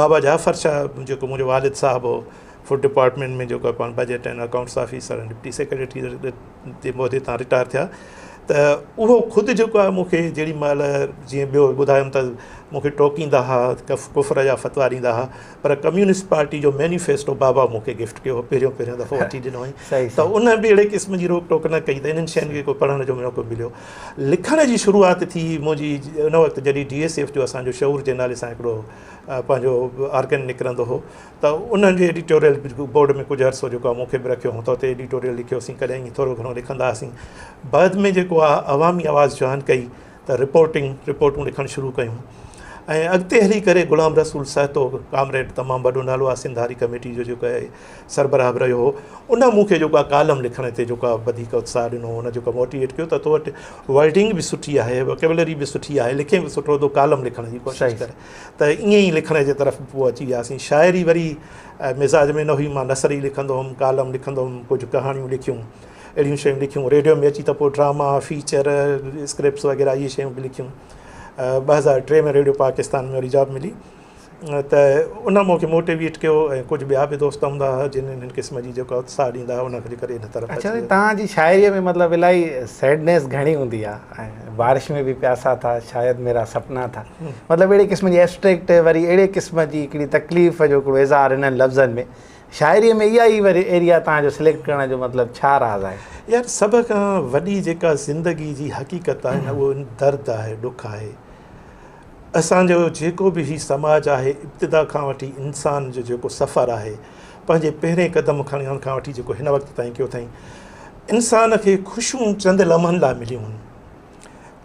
بابا جعفر شاهه جيڪو منهنجو والد صاحب هو فوڊ ڊپارٽمينٽ ۾ جيڪو پاڻ budget and accounts officer ۽ deputy secretary جي عهدي تان رٽائر ٿيا ته اهو خود جيڪو آهي مون کي جيڏي مهل جيئن ٻيو ٻڌايم ته مون کي ٽوڪيندا ها، ڪفر جا فتويٰ ڏيندا ها، پر ڪميونسٽ پارٽي جو مينيفيسٽو بابا مون کي گفٽ ڪيو هو، پهريون پهريون دفعو وٺي ڏنو هئائين ته ان به اهڙي قسم جي روڪ ٽوڪ نه ڪئي ته انهن شين کي ڪو پڙهڻ جو موقعو مليو. لکڻ جي شروعات ٿي منهنجي ان وقت جڏهن ڊي ايس ايف جو اسان جو شعور جي نالي سان هڪڙو پنهنجو آرگن نڪرندو هو ته انهن جي ايڊيٽوريل بورڊ ۾ ڪجهه عرصو جيڪو آهي مون کي به رکيو هو ته اتي ايڊيٽوريل لکيوسين، ڪڏهن ائين ٿورو گهڻو لکندا هئاسين. بعد ۾ جيڪو آهي عوامي آواز جوائن ڪئي ته رپورٽنگ، رپورٽون لکڻ شروع ڪيون ۽ اڳتي هلي ڪري غلام رسول سهتو ڪامريڊ تمام وڏو نالو آهي سنڌ هاري ڪميٽي جو جيڪو آهي سربراهه به رهيو هو ان مون کي جيڪو آهي ڪالم لکڻ تي جيڪو آهي وڌيڪ اتساهه ڏنو ان جيڪو موٽيويٽ ڪيو ته تو وٽ ورڊنگ به سٺي آهي ووڪيبلري به سٺي آهي لکين به سٺو ٿو ڪالم لکڻ جي ڪوشش ڪر ته ائين ئي لکڻ جي طرف پوء اچي وياسين شاعري وري مزاج ۾ نه هئي مان نثر ئي لکندو هوم ڪالم لکندو هوم ڪجهه ڪهاڻيون لکيون اهڙيون شيون لکيون ريڊيو ۾ اچي ته پوء ڊراما فيچر اسڪرپٽس وغيره اهي شيون به لکيون 2003 ۾ ريڊيو پاڪستان ۾ وري جاب ملي ته ان مون کي موٽيويٽ ڪيو ۽ ڪجهه ٻيا به دوست هوندا هئا جن انهن قسم جي جيڪا اتساهه ڏيندا هئا ان جي ڪري ان طرف اچا توهان جي شاعريء ۾ مطلب الاهي سيڊنيس گهڻي هوندي آهي ۽ بارش ۾ به پياسا ٿا شايد ميرا سپنا ٿا مطلب اهڙي قسم جي ابسٽريڪٽ وري اهڙي قسم جي هڪڙي تڪليف جو هڪڙو اظهار انهن لفظن ۾ شاعريء ۾ اها ئي وري ايريا توهان جو سليڪٽ ڪرڻ جو مطلب ڇا راز آهي؟ يار سڀ کان وڏي جيڪا زندگي جي حقيقت آهي نه اهو درد آهي ڏک آهي. اسان جو جيڪو به هي سماج آهي ابتدا کان وٺي انسان جو جيڪو سفر آهي پنهنجي پهرين قدم کڻڻ کان وٺي جيڪو هن وقت تائين ڪيو اٿائين انسان کي خوشيون چند لمحن لاء مليون آهن.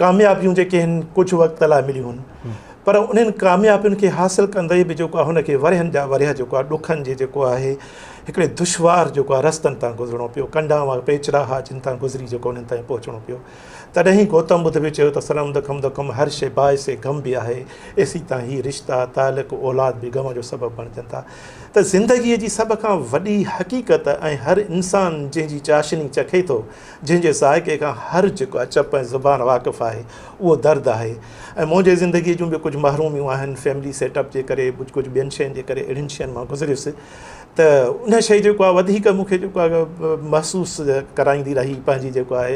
ڪاميابيون جيڪي آهن ڪجهه وقت لاء مليون آهن پر انهن ڪاميابين کي حاصل ڪندي به جيڪو آهي هن کي ورهين جا ورهيه جيڪو آهي ڏکن جي جيڪو آهي هڪڙي دشوار جيڪو آهي رستن تان گذرڻو پيو ڪنڊا وار پيچرا ها جن تان گذري جيڪو انهن تائين پهچڻو پيو تڏهن ئي گوتم ٻڌ به چيو ته سرم دکم دکم هر شي باعث غم به آهي ايسي تان هي رشتا تعلق اولاد به غم جو سبب بڻجن ٿا ته زندگيء جي سڀ کان وڏي حقيقت ۽ هر انسان جنهن جي چاشني چکي ٿو جنهن جي ذائقي کان هر جيڪو آهي چپ ۽ زبان واقف آهي اهو درد آهي ۽ منهنجي زندگيء جون به ڪجهه محروميون آهن فيملي سيٽ اپ جي ڪري ڪجهه ٻين شين جي ڪري اهڙين شين مان گذريس ته ان شيء جيڪو آهي وڌيڪ مون کي جيڪو آهي محسوس ڪرائيندي رهي پنهنجي جيڪو آهي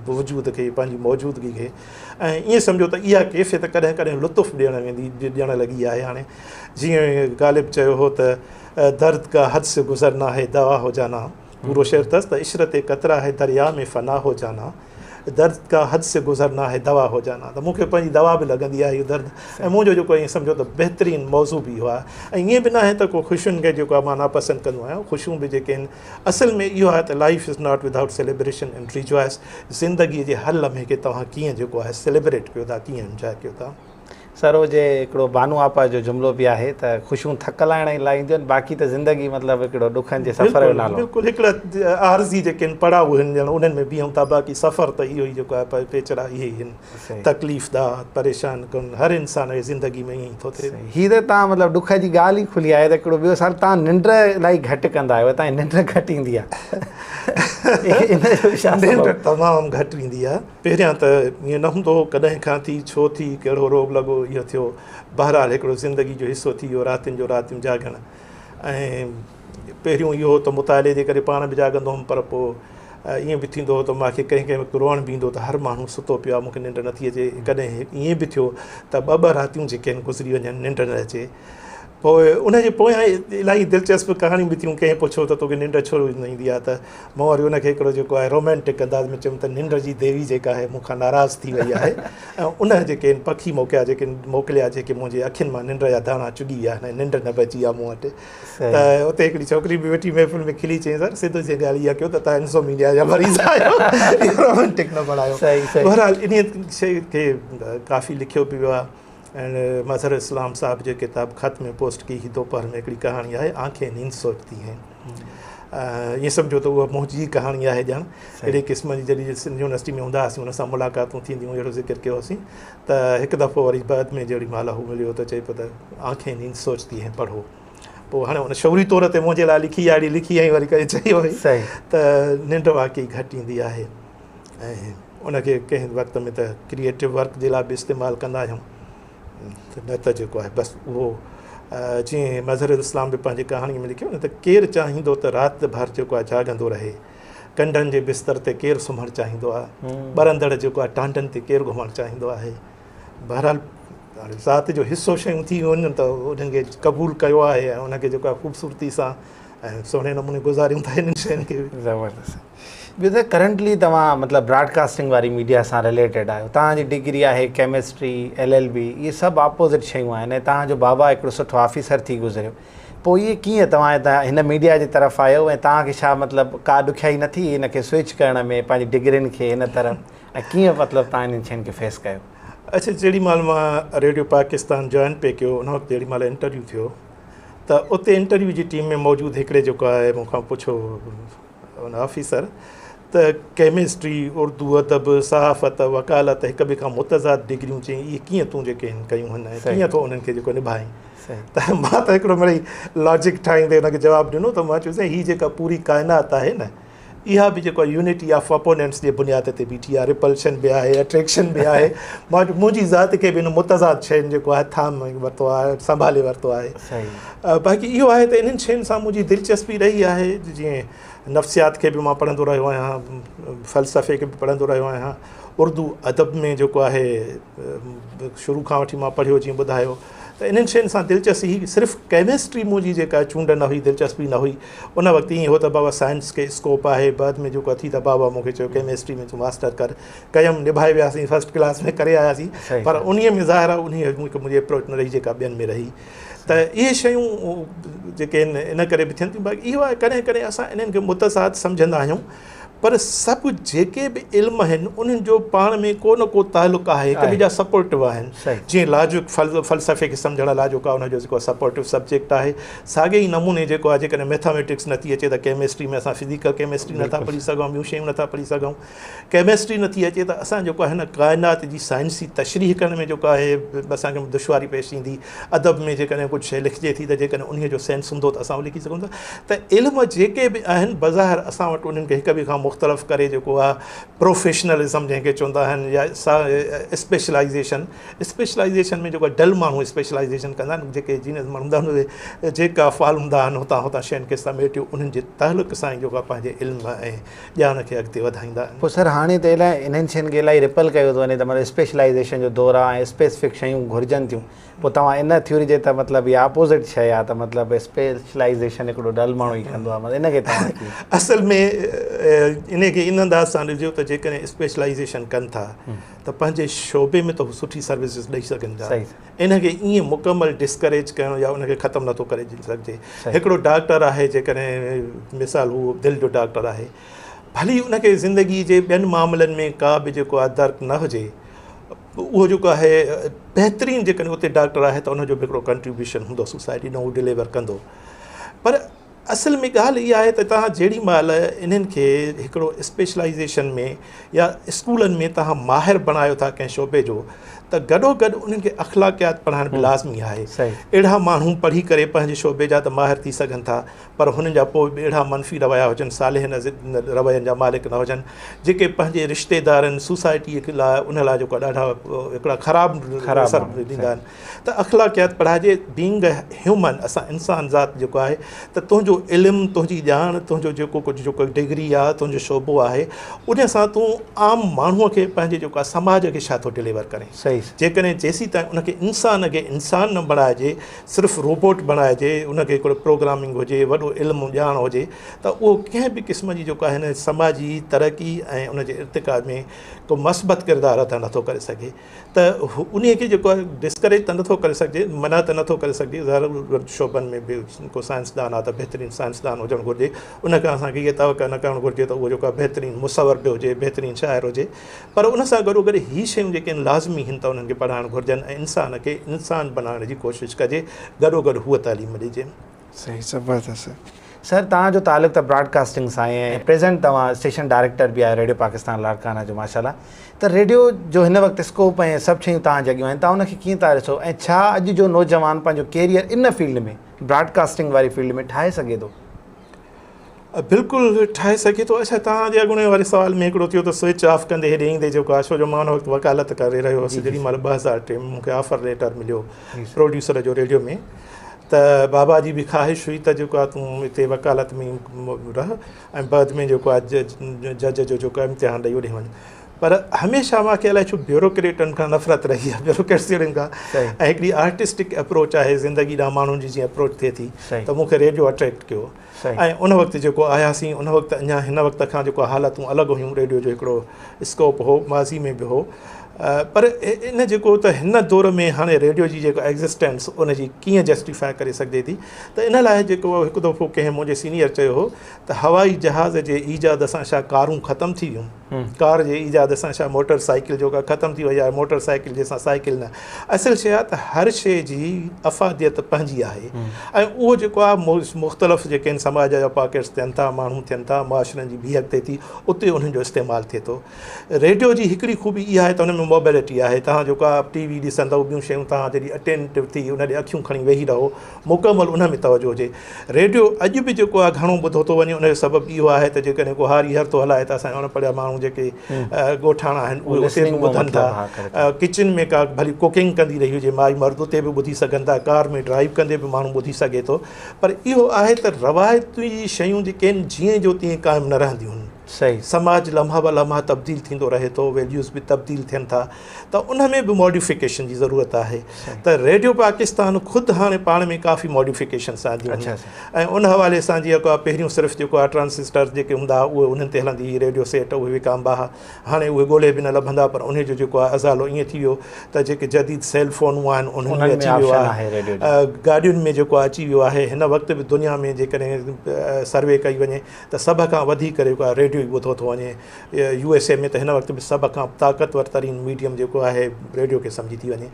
وجود کي پنهنجي موجودگي کي ۽ ائين سمجهو ته اها ڪيفيت ڪڏهن ڪڏهن لطف ڏيڻ ويندي ڏيڻ لڳي آهي هاڻي جيئن غالب چيو هو ته درد ڪا حد سي گذرنا هي دوا هو جانا پورو شعر اٿس ته عشرت قطره هي دريا ۾ فنا هو جانا درد ڪا حد سي گذرنا هي دوا هو جانا ته مون کي پنهنجي دوا به لڳندي آهي اهو درد ۽ منهنجو جيڪو ائين سمجهو ته بهترين موضوع به اهو آهي ۽ ائين به ناهي ته ڪو خوشين کي جيڪو آهي مان ناپسند ڪندو آهيان خوشيون به جيڪي آهن اصل ۾ اهو آهي ته life is not without celebration and rejoice زندگي جي هر لمحي کي توهان ڪيئن جيڪو آهي سيليبريٽ ڪيو ٿا ڪيئن انجواء ڪيو ٿا. سر هو جي هڪڙو بانو آپا جو جملو به آهي ته خوشيون ٿڪ لاهڻ لاء اينديون آهن باقي ته زندگي مطلب هڪڙو ڏکن جي سفر جو نالو. بلڪل هڪڙا عارضي جيڪي آهن پڙاء آهن ڄڻ انهن ۾ بيهون ٿا باقي سفر ته اهو ئي جيڪو آهي پيچرا اهي ئي آهن تڪليف ده پريشان ڪن هر انسان جي زندگي ۾ ائين ئي ٿو ٿئي. هي ته توهان مطلب ڏک جي ڳالهه ئي کلي آهي ته هڪڙو ٻيو سوال توهان ننڊ الاهي گهٽ ڪندا آهيو توهان جي ننڊ گهٽ ايندي آهي ان جو ڇا سبب؟ ننڊ تمام گهٽ ايندي آهي. پهريان ته ائين نه هوندو هو، ڪڏهن کان ٿي، ڇو ٿي، ڪهڙو روڳ لڳو، اهو ٿيو. بهرحال هڪڙو زندگي جو حصو ٿي ويو راتين جو راتيون جاڳڻ ۽ پهريون اهو هو ته مطالعي جي ڪري پاڻ به جاڳندو هوم پر پوء ائين به ٿيندو هو ته مان کي ڪنهن ڪنهن وقت روئڻ به ايندو ته هر ماڻهو ستو پيو آهي مون کي ننڊ نٿي اچي. ڪڏهن ائين به ٿيو ته ٻه ٻه راتيون جيڪي آهن گذري وڃن ننڊ نه اچي. پوء ان جي پويان الاهي دلچسپ ڪهاڻيون به ٿيون ڪنهن پڇيو ته توکي ننڊ ڇو نه ايندي آهي ته مون وري ان کي هڪڙو جيڪو آهي رومانٽڪ انداز ۾ چيم ته ننڊ جي ديوي جيڪا آهي مون کان ناراض ٿي وئي آهي ۽ ان جيڪي آهن پکي موڪليا جيڪي موڪليا جيڪي منهنجي اکين مان ننڊ جا داڻا چڳي ويا آهن ۽ ننڊ نه بچي آهي مون وٽ ته اتي هڪڙي ڇوڪري به ويٺي محفل ۾ کلي چيائين سر سڌو سين ڳالهه اها ڪيو ته توهان انسومينيا جا مريض آهيو رومانٽڪ نه بڻايو بهرحال انهيء شيء کي ڪافي لکيو به ويو آهي ۽ مظهر اسلام صاحب جي ڪتاب خط ۾ پوسٽ ڪي هي دوپهر ۾ هڪڙي ڪهاڻي آهي آنکين نيند سوچتي هين ائين سمجهو ته اها منهنجي ئي ڪهاڻي آهي ڄڻ اهڙي قسم جي جڏهن سنڌ يونيورسٽي ۾ هوندا هئاسين ان سان ملاقاتون ٿينديون اهڙو ذڪر ڪيو هوسين ته هڪ دفعو وري بعد ۾ جهڙي مهل هو مليو ته چئي پيو ته آنکين نيند سوچتي هين پڙهو پوء هاڻي ان شعوري طور تي منهنجي لاء لکي آهي اهڙي لکي ۽ وري ڪري چئي هئي ته ننڊ واقعي گهٽ ايندي آهي ۽ ان کي ڪنهن وقت ۾ ته ڪريئيٽو ورڪ جي لاء به استعمال ڪندا آهيون نه ته جيڪو آهي بس اهو جيئن مظهر الاسلام به پنهنجي ڪهاڻي ۾ لکيو نه ته ڪير چاهيندو ته رات ڀر جيڪو آهي جاڳندو رهي ڪنڊن جي بستر تي ڪير سمهڻ چاهيندو آهي ٻرندڙ جيڪو آهي ٽانڊن تي ڪير گهمڻ چاهيندو آهي بهرحال هاڻي ذات جو حصو شيون ٿي وڃن ته انهن کي قبول ڪيو آهي ۽ ان کي جيڪو آهي خوبصورتي سان ۽ سهڻي نموني گذاريون ٿا انهن شين کي به. زبردست ٻيو ته ڪرنٽلي توهان مطلب براڊ ڪاسٽنگ واري ميڊيا سان رليٽيڊ آهيو توهان جي ڊگري آهي ڪيمسٽري ايل ايل بي اهي سڀ اپوزٽ شيون آهن ۽ توهان جو بابا هڪڙو سٺو آفيسر ٿي گذريو پوء اهي ڪيئن توهان هن ميڊيا جي طرف آيو ۽ توهان کي ڇا مطلب ڪا ڏکيائي نه ٿي ان کي سوئچ ڪرڻ ۾ پنهنجي ڊگرين کي هن طرف ۽ ڪيئن مطلب توهان انهن شين کي فيس ڪيو؟ اڇا جيڏي مهل مان ريڊيو پاڪستان جوائن پئي ڪيو ان وقت جيڏي مهل انٽرويو ٿيو ته اتي انٽرويو جي ٽيم ۾ موجود هڪڙي جيڪو آهي مون کان پڇيو ان آفيسر ته ڪيمسٽري اردو ادب صحافت وڪالت هڪ ٻئي کان متضاد ڊگريون چئين اهي ڪيئن تون جيڪي آهن ڪيون هن ۽ ڪيئن ٿو انهن کي جيڪو نڀائين ته مان ته هڪڙو مڙئي لاجڪ ٺاهيندي ان کي جواب ڏنو ته مان چيو سائين هي جيڪا پوري ڪائنات آهي نه اها به جيڪو آهي يونٽي آف اپوننٽس جي بنياد تي بيٺي آهي رپلشن به آهي اٽريڪشن به آهي مان منهنجي ذات کي به ان متضاد شين جيڪو آهي ٿام ورتو آهي سنڀالي ورتو آهي باقي اهو آهي ته انهن شين سان منهنجي دلچسپي رهي آهي جيئن نفسيات کي به مان پڙهندو رهيو آهيان فلسفي کي به پڙهندو رهيو آهيان اردو ادب ۾ جيڪو آهي شروع کان وٺي مان پڙهيو جيئن ٻڌايو ته انهن شين سان دلچسپي هئي صرف ڪيمسٽري منهنجي جيڪا چونڊ نه هئي دلچسپي نه هئي ان وقت ائين هو ته بابا سائنس کي اسڪوپ آهي بعد ۾ جيڪو ٿي ته بابا مون کي چيو ڪيمسٽري ۾ تون ماسٽر ڪر ڪيم نڀائي وياسين فرسٽ ڪلاس ۾ ڪري آياسين پر انهي ۾ ظاهر آهي انهي منهنجي اپروچ نه رهي جيڪا ٻين ۾ رهي ته اهي شيون جيڪي آهن ان ڪري به ٿين ٿيون باقي اهو آهي ڪڏهن ڪڏهن اسان انهن کي متضاد سمجهندا آهيون پر سڀ جيڪي به علم آهن انهن جو پاڻ ۾ ڪو نه ڪو تعلق آهي هڪ ٻئي جا سپورٽو آهن جيئن لاجڪ فلسفي کي سمجهڻ لاء جيڪو آهي ان جو جيڪو سپورٽو سبجيڪٽ آهي ساڳي ئي نموني جيڪو آهي جيڪڏهن ميٿاميٽڪس نٿي اچي ته ڪيمسٽري ۾ اسان فزيڪل ڪيمسٽري نٿا پڙهي سگهون ٻيون شيون نٿا پڙهي سگهون ڪيمسٽري نٿي اچي ته اسان جيڪو آهي هن ڪائنات جي سائنسي تشريح ڪرڻ ۾ جيڪو آهي اسان کي دشواري پيش ايندي ادب ۾ جيڪڏهن ڪجهه شيء لکجي ٿي ته جيڪڏهن انهيء جو سينس هوندو ته اسان اهو لکي سگهون ٿا ته علم جيڪي به آهن بظاهر اسان وٽ انهن کي هڪ ٻئي کان مختلف ڪري جيڪو آهي پروفيشنلزم جنهن کي چوندا آهن يا اسپيشلائيزيشن اسپيشلائيزيشن ۾ جيڪو ڊل ماڻهو اسپيشلائيزيشن ڪندا آهن جيڪي جينيس ماڻهو هوندا آهن جيڪا فعال هوندا آهن هتان هتان شين کي سميٽيو انهن جي تعلق سان ئي جيڪو آهي پنهنجي علم ۽ ڄاڻ کي اڳتي وڌائيندا آهن. پوء سر هاڻي ته الائي انهن شين کي الائي رپل ڪيو ٿو وڃي ته مطلب اسپيشلائيزيشن جو دور آ ۽ اسپيسفڪ شيون گهرجن ٿيون پوء توهان ان ٿيوري جي ته مطلب اها اپوزٽ شيء آ ته مطلب اسپيشلائيزيشن هڪڙو ڊل ماڻهو ئي ڪندو آ مطلب ان کي توهان ڪيئن. اصل ۾ انهي کي ان انداز سان ڏسجو ته جيڪڏهن اسپيشلائيزيشن ڪن ٿا ته پنهنجي شعبي ۾ ته هو سٺي سروسز ڏئي سگهن ٿا. ان کي ائين مڪمل ڊسڪريج ڪرڻ يا ان کي ختم نٿو ڪري سگهجي. هڪڙو ڊاڪٽر آهي جيڪڏهن مثال هو دل جو ڊاڪٽر آهي ڀلي ان کي زندگي جي ٻين معاملن ۾ ڪا به جيڪو آهي درڪ نه هجي اهو جيڪو آهي بهترين جيڪڏهن اتي ڊاڪٽر آهي ته ان جو به هڪڙو ڪنٽريبيوشن هوندو سوسائٽي ڏانهن هو ڊليور ڪندو پر اصل ۾ ڳالهه اها آهي ته توهان جهڙي مهل انهن کي هڪڙو اسپيشلائيزيشن ۾ يا اسڪولن ۾ توهان ماهر بڻايو ٿا ڪنهن شعبي جو ته گڏو گڏ انهن کي اخلاقيات پڙهائڻ به لازمي آهي اهڙا ماڻهو پڙهي ڪري پنهنجي شعبي جا ته ماهر ٿي سگهن ٿا پر هنن جا پوء به اهڙا منفي رويا هجن صالح روين جا مالڪ نه هجن جيڪي پنهنجي رشتيدارن سوسائٽي لاء ان لاء جيڪو ڏاڍا هڪڙا خراب اثر ڏيندا آهن ته اخلاقيات پڙهائجي بينگ اي هيومن اسان انسان ذات جيڪو آهي ته تنهنجو علم تنهنجي ڄاڻ تنهنجو جيڪو ڪجهه جيڪو ڊگري آهي تنهنجو شعبو آهي ان سان تون عام ماڻهو کي پنهنجي جيڪو آهي سماج کي ڇا ٿو ڊليور ڪرين جيڪڏهن جيسيتائين ان کي انسان کي انسان نه بڻائجي صرف روبوٽ بڻائجي ان کي هڪڙو پروگرامنگ هجي وڏو علم ڄاڻ هجي ته اهو ڪنهن به قسم جي جيڪو آهي سماجي ترقي ۽ ان جي ارتقا ۾ ڪو مثبت ڪردار ادا نٿو ڪري سگهي ته انهي کي جيڪو آهي ڊسڪريج ته نٿو ڪري سگهجي منع ته نٿو ڪري سگهجي ظاهر شعبن ۾ به ڪو سائنسدان آهي ته بهترين سائنسدان هجڻ گهرجي ان کان اسان کي اها توقع نه ڪرڻ گهرجي ته اهو جيڪو آهي بهترين مصور به هجي بهترين شاعر هجي پر ان سان گڏو گڏ هي شيون جيڪي آهن لازمي آهن ته انهن کي پڙهائڻ گهرجن ۽ انسان کي انسان بنائڻ جي ڪوشش ڪجي گڏو گڏ هوء تعليم ڏجي. صحيح زبردست سر توهان جو تعلق ته براڊ ڪاسٽنگ سان آهي ۽ پريزنٽ توهان اسٽيشن ڊائريڪٽر به آهيو ريڊيو پاڪستان لاڙڪاڻا جو ماشاءالله ته ريڊيو جو هن وقت اسڪوپ ۽ سڀ شيون توهان جي اڳيون آهن توهان ان کي ڪيئن ٿا ڏسو ۽ ڇا اڄ جو نوجوان پنهنجو ڪيريئر ان فيلڊ ۾ براڊ ڪاسٽنگ واري فيلڊ ۾ ٺاهي سگهي ٿو؟ بلڪل ٺاهي سگهي ٿو اڇا توهان جي اڳوڻي واري سوال ۾ هڪڙو ٿيو ته سوئچ آف ڪندي هيڏي ايندي جيڪو آهي ڇو جو مان ان وقت وڪالت ڪري رهيو هوس جيڏي مهل 2003 ۾ مون کي آفر ليٽر مليو پروڊيوسر جو ريڊيو ۾ ته بابا جي به خواهش هئي ته جيڪو آهي تون هتي وڪالت ۾ رهه ۽ بعد ۾ جيڪو آهي جج جو جيڪو آهي امتحان ڏئي اوڏي وڃ. پر هميشه مان کي الائي ڇو بيوروڪريٽن کان نفرت رهي آهي بيوروڪريٽس جهڙن کان ۽ هڪڙي آرٽسٽڪ اپروچ آهي زندگي ڏانهن ماڻهن جي جيئن اپروچ ٿئي ٿي ته مون کي ريڊيو اٽريڪٽ ڪيو ۽ ان وقت جيڪو آياسين ان وقت اڃا هن وقت کان جيڪو حالتون الڳ هيون ريڊيو جو هڪڙو اسڪوپ هو ماضي ۾ به هو پر ان جيڪو ته هن دور ۾ هاڻي ريڊيو جي جيڪا ايگزسٽنس ان جي ڪيئن جسٽيفاء ڪري سگهجي ٿي ته ان لاء جيڪو هڪ دفعو ڪنهن منهنجي سينيئر چيو هو ته هوائي جهاز جي ايجاد سان ڇا ڪارون ختم ٿي ويون؟ ڪار جي ايجاد سان ڇا موٽر سائيڪل جو ڪا ختم ٿي وئي آهي؟ موٽر سائيڪل جي سان سائيڪل نه. اصل شيء آهي ته هر شيء جي افاديت پنهنجي آهي ۽ اهو جيڪو آهي مختلف جيڪي آهن سماج جا پاڪيٽس ٿين ٿا، ماڻهو ٿين ٿا، معاشرن جي بيهڪ ٿئي ٿي، اتي انهن جو استعمال ٿئي ٿو. ريڊيو جي هڪڙي خوبي اها آهي ته ان ۾ موبلٽي آهي. توهان جيڪو آهي ٽي وي ڏسندؤ، ٻيون شيون توهان جڏهن اٽينٽو ٿي ان ڏي اکيون کڻي ويهي رهو، مڪمل ان ۾ توجهه هجي. ريڊيو اڄ به جيڪو آهي گهڻو ٻڌو ٿو وڃي ان جو سبب اهو آهي ته جيڪڏهن ڪو هاري هر ٿو هلائي ته اسان جا اڻ پڙهيا ماڻهو جيڪي ڳوٺاڻا آهن اهي اتي به ٻڌن ٿا. ڪچن ۾ ڪا ڀلي ڪوڪنگ ڪندي رهي هجي مائي مرد اتي به ٻڌي سگهن ٿا. ڪار ۾ ڊرائيو ڪندي به ماڻهو ٻڌي سگهي ٿو. پر اهو آهي ته روايتي شيون جيڪي آهن جيئن جو تيئن قائم نه رهنديون آهن. سماج لمحه به لمحه تبديل ٿيندو رهي ٿو، ويليوز به تبديل ٿين ٿا ته ان ۾ به ماڊيفڪيشن جي ضرورت آهي ته ريڊيو پاڪستان خود هاڻي پاڻ ۾ ڪافي ماڊيفڪيشنس آنديون آهن ۽ ان حوالي سان جيئن ڪا پهريون صرف جيڪو آهي ٽرانسسٽر جيڪي هوندا هئا اهي انهن تي هلندي هئي ريڊيو سيٽ اهي وڪامبا هئا هاڻي اهي ڳولهي به نه لڀندا پر انهي جو جيڪو آهي ازالو ائين ٿي ويو ته جيڪي جديد سيل فونون آهن انهن ۾ اچي ويو آهي گاڏين ۾ جيڪو اچي ويو آهي هن وقت به دنيا ۾ جيڪڏهن سروي ڪئي وڃي ته سڀ کان وڌيڪ جيڪو آهي ريڊيو ئي ٻڌو ٿو وڃي. يو ايس اي ۾ ته هن وقت به سڀ کان طاقتور ترين ميڊيم جيڪو آهي ريڊيو کي سمجهي ٿي وڃي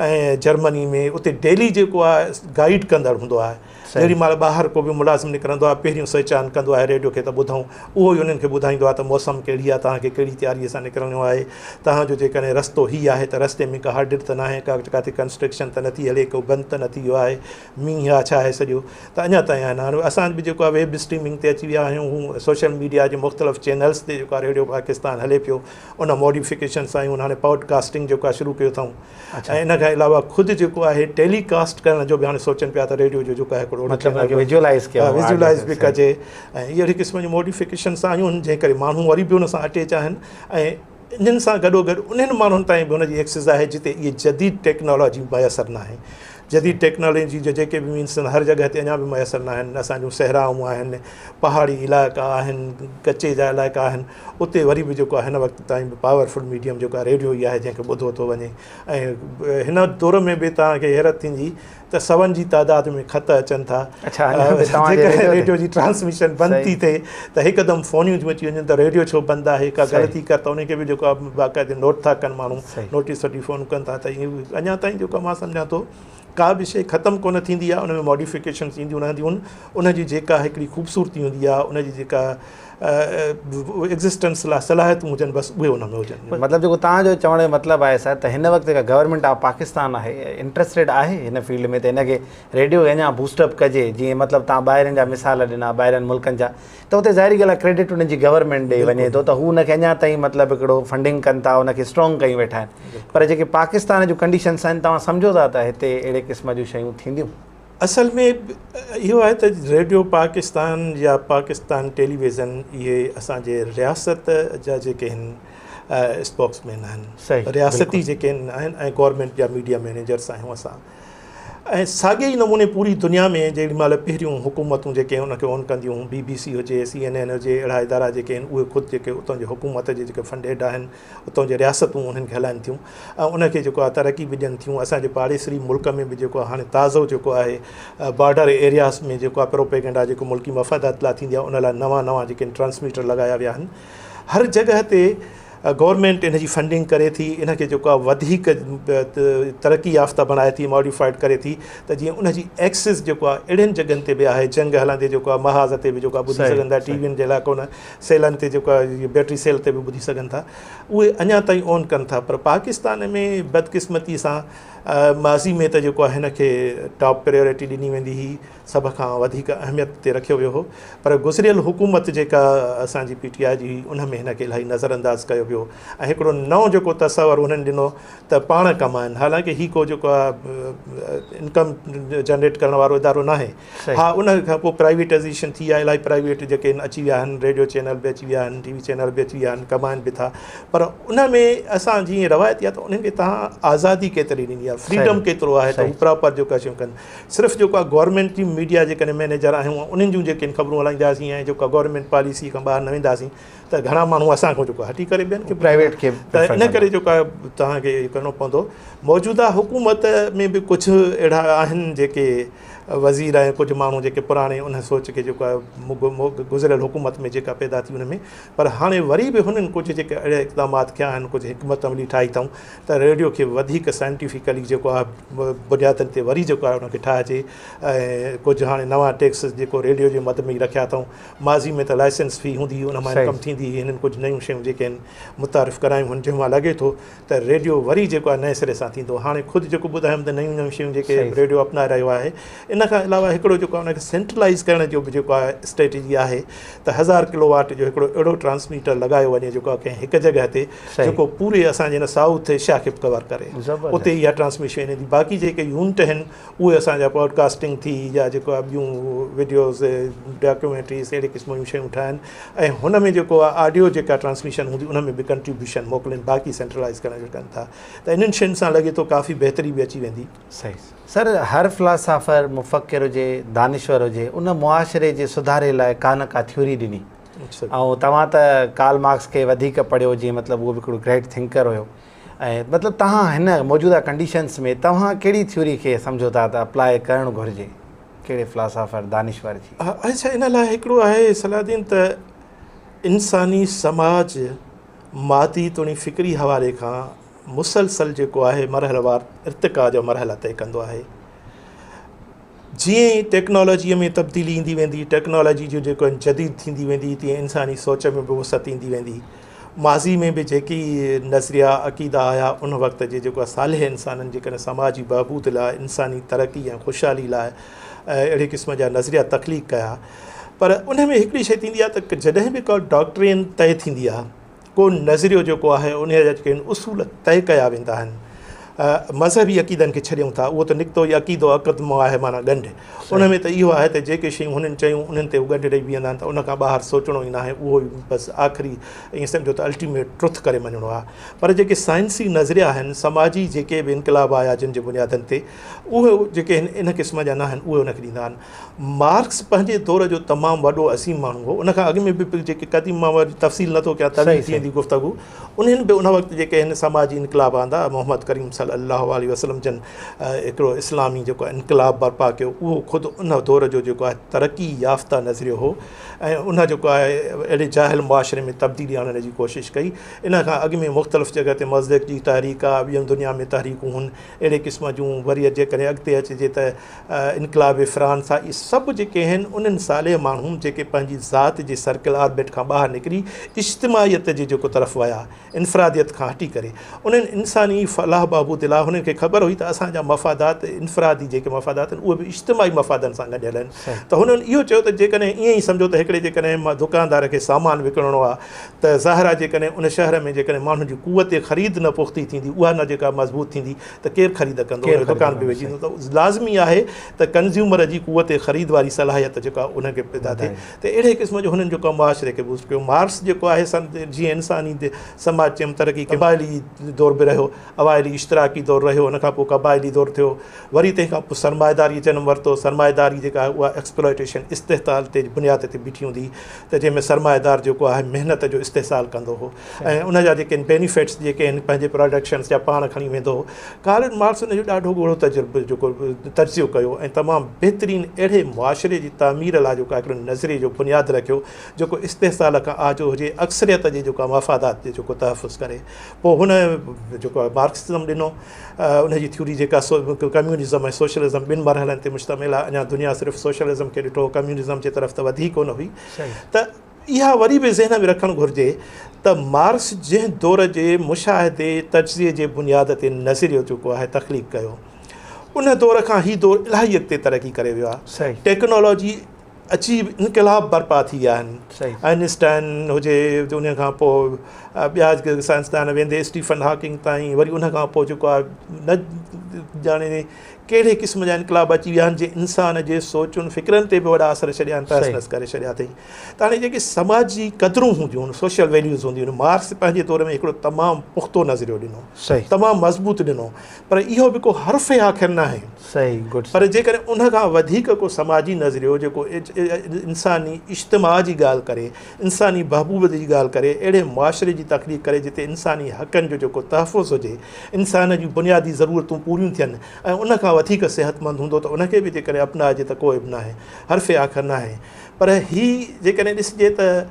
۽ جرمني ۾ اتي ڊيلي جيڪو آهي گائيڊ ڪندڙ هوندو آهي جيڏي مهل ٻاهر ڪو به ملازم نڪرندو آهي پهريون سوئچ آن ڪندو آهي ريڊيو کي ته ٻڌون اهو ئي انهن کي ٻڌائيندو آهي ته موسم ڪهڙي آهي توهان کي ڪهڙي تياري سان نڪرڻو آهي توهان جو جيڪڏهن رستو هي آهي ته رستي ۾ ڪا هرڊل ته ناهي ڪا ڪاٿي ڪنسٽرڪشن ته نٿي هلي ڪو بند ته نه ٿي ويو آهي مينهن آ ڇا آهي سڄو ته اڃا تائين آهن هاڻي اسان به جيڪو آهي ويب اسٽريمنگ تي اچي ويا آهيون هو سوشل ميڊيا جي مختلف چينلز تي جيڪو آهي ريڊيو پاڪستان هلي پيو ان ماڊيفڪيشنس آيون هاڻي پوڊ ڪاسٽنگ جيڪو آهي شروع ڪيو اٿئون ۽ ان کان علاوه خود جيڪو آهي ٽيلي ڪاسٽ ڪرڻ جو به هاڻي سوچن پيا ته ريڊيو جو جيڪو آهي هڪڙو مطلب ويجوئلائز ڪيو ويجوئلائز به ڪجي ۽ اهڙي قسم جون ماڊيفڪيشنس آيون آهن جنهن ڪري ماڻهو وري به ان سان اٽيچ آهن ۽ انهن سان گڏوگڏ انهن ماڻهن تائين به ان جي ايڪسز آهي جتي اهي جديد ٽيڪنالاجي ميسر ناهي. جديد ٽيڪنالاجي جا جيڪي به مينس آهن هر جڳهه تي اڃا به ميسر ناهن. اسان جون صحرائون آهن، پهاڙي علائقا آهن، ڪچي جا علائقا آهن، اتي وري به جيڪو آهي هن وقت تائين به پاورفل ميڊيم جيڪو آهي ريڊيو ئي آهي جنهن کي ٻڌو ٿو وڃي ۽ هن دور ۾ به توهان کي حيرت ٿيندي ته سون جي تعداد ۾ خط اچن ٿا جيڪڏهن ريڊيو جي ٽرانسميشن بند ٿي ٿئي ته هڪدم فونيون ٿيون اچي وڃن ته ريڊيو ڇو بند آهي ڪا غلطي ڪر ته ان کي به جيڪو آهي باقاعدي نوٽ ٿا ڪن ماڻهو نوٽيس وٺي فون ڪن ٿا ته ائين اڃا تائين جيڪو مان سمجهان ٿو ڪا به شيء ختم ڪونه ٿيندي آهي ان ۾ ماڊيفڪيشنس اينديون رهنديون آهن ان جي جيڪا هڪڙي خوبصورتي هوندي آهي ان جي جيڪا ايگزسٽنس لاء صلاحيتون هجن بس اهي ان ۾ هجن. مطلب جيڪو توهان جو چوڻ جو مطلب آهي سر ته هن وقت جيڪا گورنمينٽ آف پاڪستان آهي انٽرسٽيڊ آهي هن فيلڊ ۾ ته هن کي ريڊيو کي اڃا بوسٽ اپ ڪجي جيئن مطلب توهان ٻاهرين جا مثال ڏنا ٻاهرين ملڪن جا ته اتي ظاهري ڳالهه آهي ڪريڊٽ انهن جي گورنمينٽ ڏي وڃي ٿو ته هو ان کي اڃا تائين مطلب هڪڙو فنڊنگ ڪن ٿا ان کي اسٽرانگ ڪيون ويٺا آهن پر جيڪي پاڪستان جون ڪنڊيشنس آهن توهان سمجهو ٿا ته هتي اهڙي قسم جون شيون ٿينديون؟ اصل ۾ اهو آهي ته ريڊيو پاڪستان يا پاڪستان ٽيليويزن اهي اسان جي رياست جا جيڪي آهن اسپوڪس مين آهن رياستي جيڪي آهن ۽ گورنمينٽ جا ميڊيا مينيجرس آهيون اسان ۽ ساڳي ئي نموني پوري دنيا ۾ جيڏي مهل پهريون حڪومتون جيڪي ان کي اون ڪنديون هيون بي بي سي هجي سي اين اين هجي اهڙا ادارا جيڪي آهن اهي خود جيڪي اتان جي حڪومت جي جيڪي فنڊيڊ آهن اتان جي رياستون انهن کي هلائن ٿيون ۽ ان کي جيڪو آهي ترقي به ڏين ٿيون اسان جي پاڙيسري ملڪ ۾ به جيڪو آهي هاڻي تازو جيڪو آهي بارڊر ايرياز ۾ جيڪو آهي پروپيگنڊا جيڪو ملڪي مفادات لاء ٿيندي آهي ان لاء نوان نوان جيڪي ٽرانسميٽر لڳايا ويا آهن هر جڳهه تي گورنمينٽ ان جي فنڊنگ ڪري ٿي ان کي جيڪو آهي وڌيڪ ترقي يافته بڻائي ٿي ماڊيفائڊ ڪري ٿي ته جيئن ان جي ايڪسس جيڪو آهي اهڙين جڳهن تي به آهي جنگ هلندي جيڪو آهي محاذ تي به جيڪو آهي ٻڌي سگهن ٿا ٽي وين جي لاء ڪونه سيلن تي جيڪو آهي بيٽري سيل تي به ٻڌي سگهن ٿا اهي اڃا تائين اون ڪن ٿا پر پاڪستان ۾ بدقسمتي سان ماضي ۾ ته جيڪو آهي هن کي ٽاپ پريورٽي ڏني ويندي هئي سڀ کان وڌيڪ اهميت تي رکيو ويو هو پر گذريل حڪومت جيڪا اسان جي پي ٽي آء جي هئي ان ۾ هن کي الاهي نظر انداز ڪيو ويو. ويو ۽ هڪڙو نئون جيڪو تصور انهن ڏنو ته پاڻ ڪمائن حالانڪه هي ڪو جيڪو آهي انڪم جنريٽ ڪرڻ وارو ادارو ناهي ها ان کان پوء پرائيويٽائزيشن ٿي آهي الاهي پرائيويٽ جيڪي آهن اچي ويا آهن ريڊيو چينل به اچي ويا آهن ٽي وي چينل به اچي ويا آهن ڪمائن به ٿا پر ان ۾ اسان جي روايت آهي ته انهن کي تهان آزادي ڪيتري ڏني آهي فريڊم ڪيترو آهي ته هو پراپر جيڪا شيون ڪن صرف جيڪو آهي گورنمينٽ جي ميڊيا جيڪڏهن مينيجر آهيون انهن جون جيڪي خبرون هلائينداسين ۽ جيڪا گورنمينٽ پاليسي کان ٻاهر نه وينداسين ته گهڻا ماڻهو اسان کان جيڪو هٽي ڪري ٻين کي پرائيويٽ کي ته ان ڪري جيڪو آهي توهان کي اهو ڪرڻو پوندو موجوده حڪومت ۾ به ڪجهه اهڙا آهن جيڪي وزير ۽ ڪجهه ماڻهو جيڪي پراڻي ان سوچ کي جيڪو آهي گذريل حڪومت ۾ جيڪا پيدا ٿي ان ۾ پر هاڻي وري به هنن ڪجهه جيڪي اهڙا اقدامات ڪيا آهن ڪجهه حڪمت عملي ٺاهي اٿئون ته ريڊيو کي وڌيڪ سائنٽيفڪلي جيڪو آهي بنيادن تي وري جيڪو آهي ان کي ٺاهجي ۽ ڪجهه هاڻي نوان ٽيڪس جيڪو ريڊيو جي مد ۾ ئي رکيا اٿئون ماضي ۾ ته لائسنس في هوندي هئي ان مان انڪم ٿيندي هئي هنن ڪجهه نيون شيون جيڪي آهن متعارف ڪرايون هن جنهن مان لڳي ٿو ته ريڊيو وري جيڪو آهي نئين سري سان ٿيندو هاڻي خود جيڪو ٻڌايم ته نيون نيون شيون جيڪي ريڊيو اپنائي رهيو آهي ان کان علاوه هڪڙو جيڪو آهي ان کي سينٽرلائز ڪرڻ جو به جيڪو آهي اسٽريٽجي آهي ته هزار ڪلو واٽ جو هڪڙو اهڙو ٽرانسميٽر لڳايو وڃي جيڪو آهي ڪنهن هڪ جڳهه تي جيڪو پوري اسان جي هن سائوٿ ايشيا کي به ڪور ڪري اتي اها ٽرانسميشن ايندي باقي جيڪي يونٽ آهن اهي اسان جا پوڊڪاسٽنگ ٿي يا جيڪو آهي ٻيون وڊيوز ڊاڪيومينٽريز اهڙي قسم جون شيون ٺاهن ۽ هن ۾ جيڪو آهي آڊيو جيڪا ٽرانسميشن هوندي ان ۾ به ڪنٽريبيوشن موڪلين باقي سينٽرلائز ڪرڻ جو ڪن ٿا ته انهن شين سان لڳي ٿو ڪافي بهتري به اچي ويندي. صحيح سر هر فلاسافر مفڪر هجي دانشور هجي ان معاشري جي سڌاري لاء ڪا نه ڪا ٿيوري ڏني ۽ توهان ته ڪارل مارڪس کي وڌيڪ پڙهيو جيئن مطلب اهو به هڪڙو گريٽ ٿنڪر هيو ۽ مطلب توهان هن موجوده ڪنڊيشنس ۾ توهان ڪهڙي ٿيوري کي سمجهو ٿا ته اپلاء ڪرڻ گهرجي ڪهڙي فلاسافر دانشور جي؟ اڇا ان لاء هڪڙو آهي صلاح الدين ته انساني سماج مادي توڻي فڪري حوالي کان مسلسل جيڪو آهي مرحلوار ارتقا جا مرحلا طئي ڪندو آهي. جيئن ئي ٽيڪنالاجيء ۾ تبديلي ايندي ويندي، ٽيڪنالاجي جو جيڪو جديد ٿيندي ويندي، تيئن انساني سوچ ۾ به وسعت ايندي ويندي. ماضي ۾ به جيڪي نظريا، عقيدا آيا، ان وقت جي جيڪو صالح انسانن جيڪڏهن سماجي بهبود لاء، انساني ترقي ۽ خوشحالي لاء اهڙي قسم جا نظريا تخليق ڪيا. پر ان ۾ هڪڙي شيء ٿيندي آهي ته جڏهن به ڪا ڊاڪٽرين طئي ٿيندي آهي، ڪو نظريو جيڪو آهي انهيء جا جيڪي اصول طئي ڪيا ويندا آهن مذهبي عقيدن کي ڇڏيون ٿا اهو ته نڪتو ئي عقيدو عقدمو آهي معنيٰ ڳنڍ ان ۾ ته اهو آهي ته جيڪي شيون هنن چيون انهن تي هو ڳنڍ ڏئي بيهندا آهن ته ان کان ٻاهر سوچڻو ئي ناهي اهو ئي بس آخري ائين سمجهو ته الٽيميٽ ٽروٿ ڪري مڃڻو آهي پر جيڪي سائنسي نظريا آهن سماجي جيڪي به انقلاب آيا جن جي بنيادن تي اهي جيڪي آهن ان قسم جا ناهن اهي ان کي ڏيندا آهن مارڪس پنهنجي دور جو تمام وڏو عظيم ماڻهو هو. ان کان اڳ ۾ به جيڪي قديم مان وري تفصيل نٿو ڪيان طويل ٿي ويندي گفتگو. انهن به ان وقت جيڪي هن سماجي انقلاب آندا، محمد ڪريم صلي الله عليه وسلم جن هڪڙو اسلامي جيڪو انقلاب برپا ڪيو اهو خود ان دور جو جيڪو آهي ترقي يافته نظريو هو ۽ ان جيڪو آهي اهڙي جاهل معاشري ۾ تبديلي آڻڻ جي ڪوشش ڪئي. ان کان اڳ ۾ مختلف جڳهه تي مزدڪ جي تحريڪ آ، ٻين دنيا ۾ تحريڪون هن اهڙي قسم جون وري جيڪڏهن اڳتي اچجي ته انقلاب فرانس آ اهي سڀ جيڪي آهن انهن صالح ماڻهن جيڪي پنهنجي ذات جي سرڪل آربٽ کان ٻاهر نڪري اجتماعيت جي جيڪو طرف ويا انفراديت کان هٽي ڪري انهن انساني فلاح بهبود لاء هنن کي خبر هئي ته اسان جا مفادات انفرادي جيڪي مفادات آهن اهي به اجتماعي مفادن سان ڳنڍيل آهن ته هنن اهو چيو ته جيڪڏهن ائين ئي سمجهو ته هڪڙي جيڪڏهن دڪاندار کي سامان وڪڻڻو آ ته ظاهر آ جيڪڏهن ان شهر ۾ جيڪڏهن ماڻهن جي قوت خريد نه پختي ٿيندي اها نه جيڪا مضبوط ٿيندي ته ڪير خريد ڪندو ان جو دڪان به ويچيندو ته لازمي آهي ته ڪنزيومر جي قوت خريد واري صلاحيت جيڪا ان کي پيدا ٿئي ته اهڙي قسم جو هنن جيڪو معاشري کي بوسٽ ڪيو مارڪس جيڪو آهي جيئن انساني سماج چيم ترقي قبائلي دور به رهيو اوائلي اشتراڪي دور رهيو ان کان پوء قبائلي دور ٿيو وري تنهن کان پوء سرمائيداري جنم ورتو سرمائيداري جيڪا آهي اها ايڪسپلائيٽيشن استحصال تي بنياد تي بيٺي هوندي ته جنهن ۾ سرمائيدار جيڪو آهي محنت جو استحصال ڪندو هو ۽ ان جا جيڪي بينيفٽس جيڪي آهن پنهنجي پراڊڪشنس جا پاڻ کڻي ويندو هو. ڪارل مارڪس ان جو ڏاڍو ڳوڙهو تجربو جيڪو تجزيو ڪيو ۽ تمام بهترين اهڙي معاشري جي تعمير لاء جيڪو هڪڙو نظريي جو بنياد رکيو جيڪو استحصال کان آجو هجي اڪثريت جي جيڪو مفادات جو جيڪو تحفظ ڪري پوء هن جيڪو مارڪسزم ڏنو ان جي ٿيوري جيڪا ڪميونزم ۽ سوشلزم ٻن مرحلن تي مشتمل آهي اڃا دنيا صرف سوشلزم کي ڏٺو ڪميونزم جي طرف ته وڌي ڪونه هئي ته اها وري به ذهن ۾ رکڻ گهرجي ته مارڪس جنهن دور جي مشاهدي، تجزيي جي بنياد تي نظريو جيڪو آهي تخليق ڪيو، ان دور کان هي دور الاهي اڳتي ترقي ڪري ويو آهي. ٽيڪنالاجي عجيب انقلاب برپا ٿي ويا آهن. آئنسٽائن هجي ان کان پوء ٻيا سائنسدان ويندي اسٽيفن هاڪنگ تائين وري ان کان پوء جيڪو آهي نه ڄاڻي ڪهڙي قسم جا انقلاب اچي ويا آهن جي انسان جي سوچن فڪرن تي به وڏا اثر ڇڏيا آهن تهس نهس ڪري ڇڏيا اٿئي ته هاڻي جيڪي سماجي قدرون هونديون آهن سوشل ويليوز هونديون آهن مارڪس پنهنجي دور ۾ هڪڙو تمام پختو نظريو ڏنو تمام مضبوط ڏنو پر اهو به ڪو حرف آخر ناهي صحيح گڊ پر جيڪڏهن ان کان وڌيڪ ڪو سماجي نظريو جيڪو انساني اجتماع جي ڳالهه ڪري، انساني بهبود جي ڳالهه ڪري، اهڙي معاشري جي تخليق ڪري جتي انساني حقن جو جيڪو تحفظ هجي، انسان جون بنيادي ضرورتون پوريون ٿين ۽ ان کان وڌيڪ صحتمند هوندو ته ان کي به جيڪڏهن اپنائجي ته ڪو عيب ناهي، حرف آخر ناهي. پر هي جيڪڏهن ڏسجي ته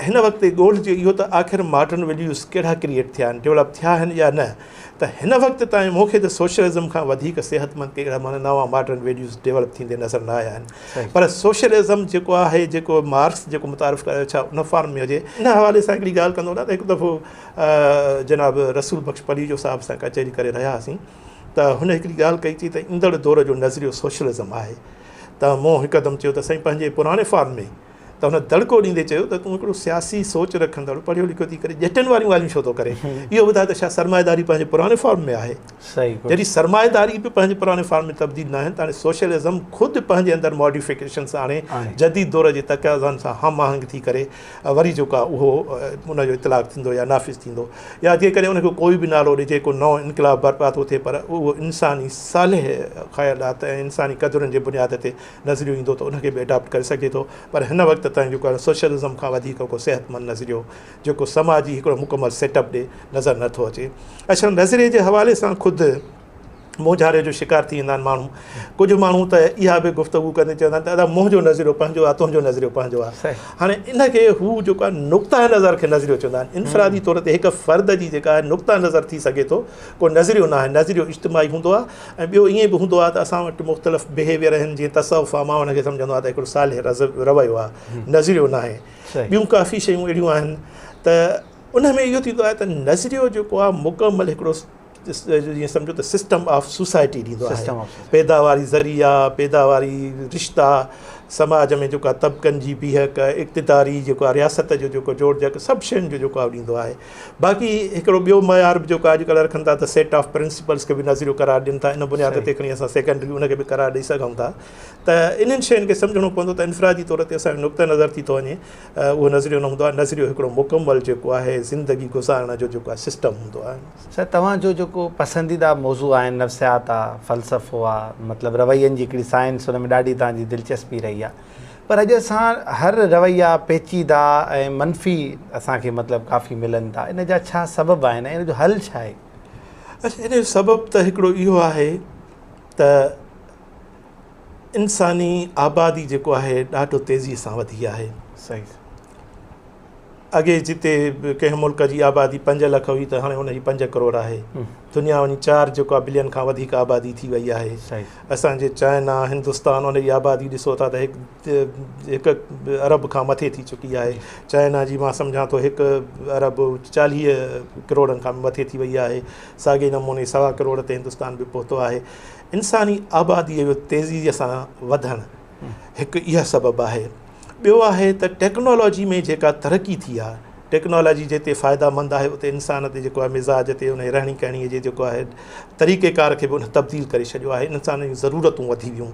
هن وقت ڳولهجي اهو ته آخر ماڊرن ويليوز ڪهڙا ڪريئيٽ ٿيا آهن، ڊولپ ٿيا آهن يا نه؟ ته هن وقت تائين مون کي ته سوشلزم کان وڌيڪ صحتمند ڪي اهڙا معنيٰ نوان ماڊرن ويليوز ڊيولپ ٿيندي نظر نه آيا آهن پر سوشلزم جيڪو آهي جيڪو مارڪس جيڪو متعارف ڪرايو ڇا ان فارم ۾ هجي ان حوالي سان هڪڙي ڳالهه ڪندو هلان ته هڪ دفعو جناب رسول بخش پليجو صاحب سان ڪچهري ڪري رهيا هئاسين ته هن هڪڙي ڳالهه ڪئي چي ته ايندڙ دور جو نظريو سوشلزم آهي ته مون هڪدم چيو ته سائين پنهنجي پراڻي فارم ۾ ته هن دڙڪو ڏيندي چيو ته تون هڪڙو سياسي سوچ رکندڙ پڙهيو لکيو ٿي ڪري ڄٽن واريون ڳالهيون ڇو ٿو ڪرين؟ اهو ٻڌاء ته ڇا سرمائيداري پنهنجي پراڻي فارم ۾ آهي؟ جڏهن سرمائيداري به پنهنجي پراڻي فارم ۾ تبديل ناهي ته هاڻي سوشلزم خود پنهنجي اندر ماڊيفڪيشنس آڻي جديد دور جي تقاضائن سان هم آهنگ ٿي ڪري وري جيڪو آهي اهو ان جو اطلاق ٿيندو يا نافذ ٿيندو يا جيڪڏهن ان کي ڪوئي به نالو ڏجي ڪو نئون انقلاب برپا ٿو ٿئي پر اهو انساني صالح خيالات ۽ انساني قدرن جي بنياد تي نظريو ايندو ته ان کي به اڊاپٽ ڪري سگهجي ٿو پر هن وقت تائين جيڪو آهي سوشلزم کان وڌيڪ ڪو صحتمند نظريو جيڪو سماجي هڪڙو مڪمل سيٽ اپ ڏي نظر نه ٿو اچي. اڇا نظريي جي حوالي سان خود مونجهاري جو شڪار ٿي ويندا آهن ماڻهو. ڪجهه ماڻهو ته اها به گفتگو ڪندي چوندا آهن ته ادا منهنجو نظريو پنهنجو آهي تنهنجو نظريو پنهنجو آهي. هاڻي ان کي هو جيڪو آهي نقطه نظر کي نظريو چوندا آهن. انفرادي طور تي هڪ فرد جي جيڪا آهي نقطه نظر ٿي سگهي ٿو ڪو نظريو ناهي نظريو اجتماعي هوندو آهي ۽ ٻيو ائين به هوندو آهي ته اسان وٽ مختلف بهيويئر آهن جيئن تصوف آهي مان ان کي سمجهندو آهيان ته هڪڙو صالح رويو آهي نظريو ناهي ٻيون ڪافي شيون اهڙيون آهن ته ان ۾ اهو ٿيندو آهي ته نظريو جيڪو آهي مڪمل هڪڙو جيئن سمجهو ته سسٽم آف سوسائٽي ڏيندو آهي پيداواري ذريعا پيداواري رشتا سماج ۾ جيڪو آهي طبقن جي بيهڪ اقتداري جيڪو آهي رياست جو جيڪو جوڙجڪ سڀ شين جو جيڪو آهي ڏيندو آهي باقي هڪڙو ٻيو معيار به جيڪو اڄڪلهه رکن ٿا ته سيٽ آف پرنسپلز کي به نظريو قرار ڏين ٿا ان بنياد تي کڻي اسان سيڪنڊري ان کي به قرار ڏئي سگهون ٿا ته انهن شين کي سمجهڻو پوندو ته انفرادي طور تي اسان جو نقطه نظر ٿي ٿو وڃي اهو نظريو نه هوندو آهي نظريو هڪڙو مڪمل جيڪو آهي زندگي گذارڻ جو جيڪو آهي سسٽم هوندو آهي. سر توهان جو جيڪو پسنديده موضوع آهن نفسيات آ فلسفو آ مطلب روين جي هڪڙي سائنس ان ۾ ڏاڍي توهان جي دلچسپي رهي آ پر اڄ اسان هر رويا پيچيده ۽ منفي اسان کي مطلب ڪافي ملن ٿا ان جا ڇا سبب آهن ۽ ان جو حل ڇا آهي؟ اڇا ان جو سبب ته هڪڙو اهو آهي ته انساني آبادي جيڪو آهي ڏاڍو تيزي سان وڌي آهي. صحيح. اڳي جتي ڪنهن ملڪ جي آبادي 5 لک هئي ته هاڻي ان جي 5 ڪروڙ آهي. دنيا وڃي 4 جيڪو آهي بلين کان وڌيڪ آبادي ٿي وئي آهي. اسان جي چائنا، هندستان ان جي آبادي ڏسو ٿا ته هڪ ارب کان مٿي ٿي چڪي آهي. چائنا جي مان سمجهان ٿو هڪ ارب 40 ڪروڙن کان به مٿي ٿي وئي آهي. ساڳئي نموني سوا ڪروڙ تي هندستان به پهتو آهي. انساني آباديء جو تيزيء سان وڌڻ هڪ اها سبب آهي. ٻيو آهي ته ٽيڪنالاجي ۾ جيڪا ترقي ٿي آهي، ٽيڪنالاجي جتي فائده مند آهي اتي انسان تي جيڪو آهي مزاج تي ان جي رهڻي ڪهڻي جي جيڪو آهي طريقي ڪار کي به ان تبديل ڪري ڇڏيو آهي انسان جون ضرورتون وڌي ويون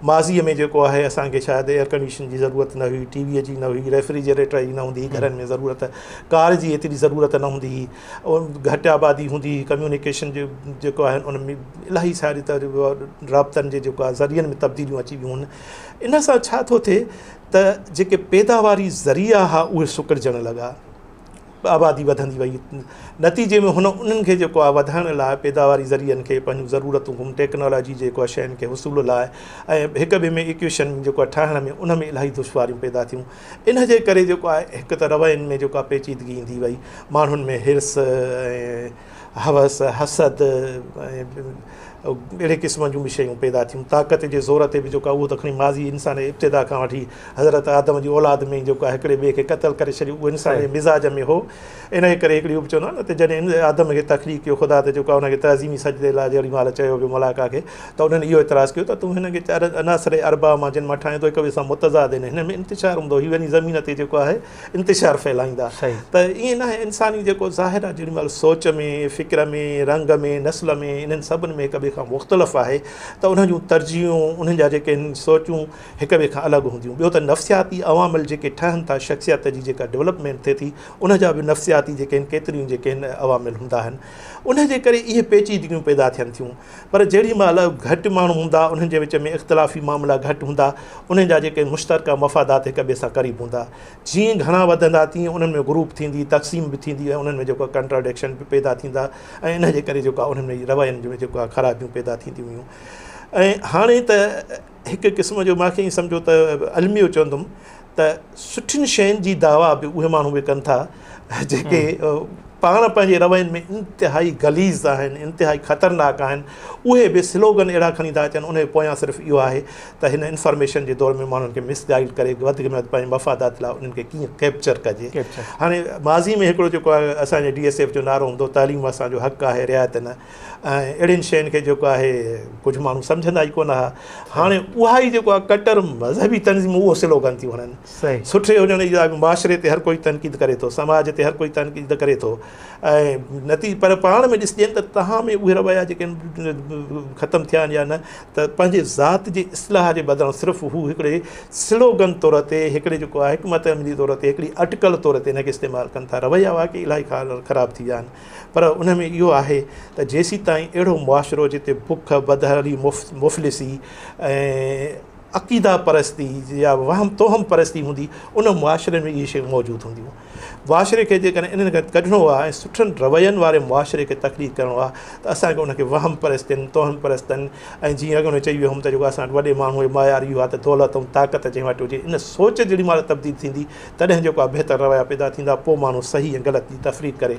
ماضي ۾ جيڪو آهي اسان کي شايد ايئر ڪنڊيشن جي ضرورت نه هئي ٽي وي جي نه هئي ريفريجريٽر جي نه هوندي هئي گهرن ۾ ضرورت ڪار جي ايتري ضرورت نه هوندي هئي گهٽ آبادي هوندي هئي ڪميونيڪيشن جو جيڪو آهي ان ۾ الاهي ساري رابطن جي جيڪو آهي ذريعن ۾ تبديليون اچي ويون آهن ان سان ڇا ٿو ٿئي ته جيڪي پيداواري ذريعا ها اهي سڪڙجڻ لڳا، آبادي وڌندي وئي، نتيجي ۾ هن انهن کي جيڪو آهي وڌائڻ لاء پيداواري ذريعن کي پنهنجون ضرورتون ٽيڪنالاجي جيڪو آهي شين کي حصول لاء ۽ هڪ ٻئي ۾ ايڪويشن جيڪو آهي ٺاهڻ ۾ ان ۾ الاهي دشواريون پيدا ٿيون ان جي ڪري جيڪو آهي هڪ ته روين ۾ جيڪو آهي پيچيدگي ايندي وئي ماڻهن ۾ حرص ۽ هوس حسد ۽ اهڙي قسم جون به شيون پيدا ٿيون. طاقت جي زور تي به جيڪو آهي اهو ته کڻي ماضي انسان جي ابتدا کان وٺي حضرت آدم جي اولاد ۾ ئي جيڪو آهي هڪڙي ٻئي کي قتل ڪري ڇڏيو اهو انسان جي مزاج ۾ هو. انهيء ڪري هڪڙي اهو به چوندا آهن نه ته جڏهن آدم کي تخليق ڪيو خدا ته جيڪو آهي ان کي تعظيمي سجدي لاء جهڙي مهل چيو ويو ملائڪه کي ته انهن اهو اعتراض ڪيو ته تون هن کي چار عناصر اربعه مان جن مان ٺاهين ٿو هڪ ٻئي سان متضاد آهن هن ۾ انتشار هوندو هي وڃي زمين تي جيڪو آهي انتشار ڦهلائيندا ته ائين ناهي انساني جيڪو ظاهر آهي جيڏي مهل سوچ ۾ فڪر ۾ رنگ ۾ نسل ۾ انهن سڀن ۾ هڪ ٻئي کان مختلف آهي ته انهن جون ترجيحون انهن جا جيڪي آهن سوچون هڪ ٻئي کان الڳ هونديون ٻيو ته نفسياتي عوامل جيڪي ٺهن ٿا شخصيت جي جيڪا ڊولپمينٽ ٿئي ٿي ان جا به نفسياتي جيڪي آهن ڪيتريون جيڪي آهن عوامل هوندا آهن ان جي ڪري اهي پيچيدگيون پيدا ٿين ٿيون پر جيڏي مهل گهٽ ماڻهو هوندا انهن جي وچ ۾ اختلافي معاملا گهٽ هوندا انهن جا جيڪي مشترڪه مفادات هڪ ٻئي سان قريب هوندا. جيئن گهڻا وڌندا تيئن انهن ۾ گروپ ٿيندي، تقسيم به ٿيندي ۽ انهن ۾ جيڪو آهي ڪنٽراڊڪشن به پيدا ٿيندا ۽ ان جي ڪري جيڪو آهي انهن ۾ روين ۾ جيڪو آهي خرابيون پيدا ٿينديون ويون ۽ هاڻي ته هڪ قسم جو ماکي ائين سمجهو ته الميو چوندم ته سٺين شين جي دعويٰ به اهي ماڻهو به ڪن ٿا جيڪي پاڻ پنهنجي روين ۾ انتهائي غليظ آهن انتهائي خطرناڪ آهن اهي به سلوگن اهڙا کڻي ٿا اچن ان جي پويان صرف اهو آهي ته هن انفارميشن جي دور ۾ ماڻهن کي مس گائيڊ ڪري وڌ ۾ وڌ پنهنجي مفادات لاء انهن کي ڪيئن ڪيپچر ڪجي هاڻي ماضي ۾ هڪڙو جيڪو آهي اسان جي ڊي ايس ايف جو نعرو هوندو تعليم اسان جو حق آهي رعايت نه ۽ اهڙين شين کي جيڪو آهي ڪجهه ماڻهو سمجهندا ئي ڪونه ها هاڻي اها ئي جيڪو آهي ڪٽر مذهبي تنظيمون اهو سلوگن ٿيون هڻن سٺي هجڻ جي لاء معاشري تي هر ڪوئي تنقيد ڪري ٿو سماج تي هر ڪوئي تنقيد ڪري ٿو ۽ نتي پر پاڻ ۾ ڏسجن ته تهان ۾ اهي رويا جيڪي ختم ٿيا آهن يا نه ته پنهنجي ذات جي اصلاح جي بدران صرف هو هڪڙي سلوگن طور تي هڪڙي جيڪو آهي حڪمت عملي طور تي هڪڙي اٽڪل طور تي هن کي استعمال ڪن ٿا رويا واقعي الاهي خراب ٿي ويا آهن پر ان ۾ اهو آهي ته جيسيتائين اهڙو معاشرو جتي بک، بدحالي، مفلسي ۽ عقيده پرستي يا وهم توهم پرستي هوندي ان معاشري ۾ اهي شيون موجود هونديون. معاشري کي جيڪڏهن انهن کان ڪڍڻو آهي ۽ سٺن روين واري معاشري کي تخليق ڪرڻو آهي ته اسان کي ان کي وهم پرستين، توهم پرستن ۽ جيئن اڳ ۾ چئي ويو هوم ته جيڪو اسان وٽ وڏي ماڻهوء جو معيار اهو آهي ته دولت ۽ طاقت جنهن وٽ هجي ان سوچ جيڏي مهل تبديل ٿيندي تڏهن جيڪو آهي بهتر رويا پيدا ٿيندا پوء ماڻهو صحيح ۽ غلط جي تفريق ڪري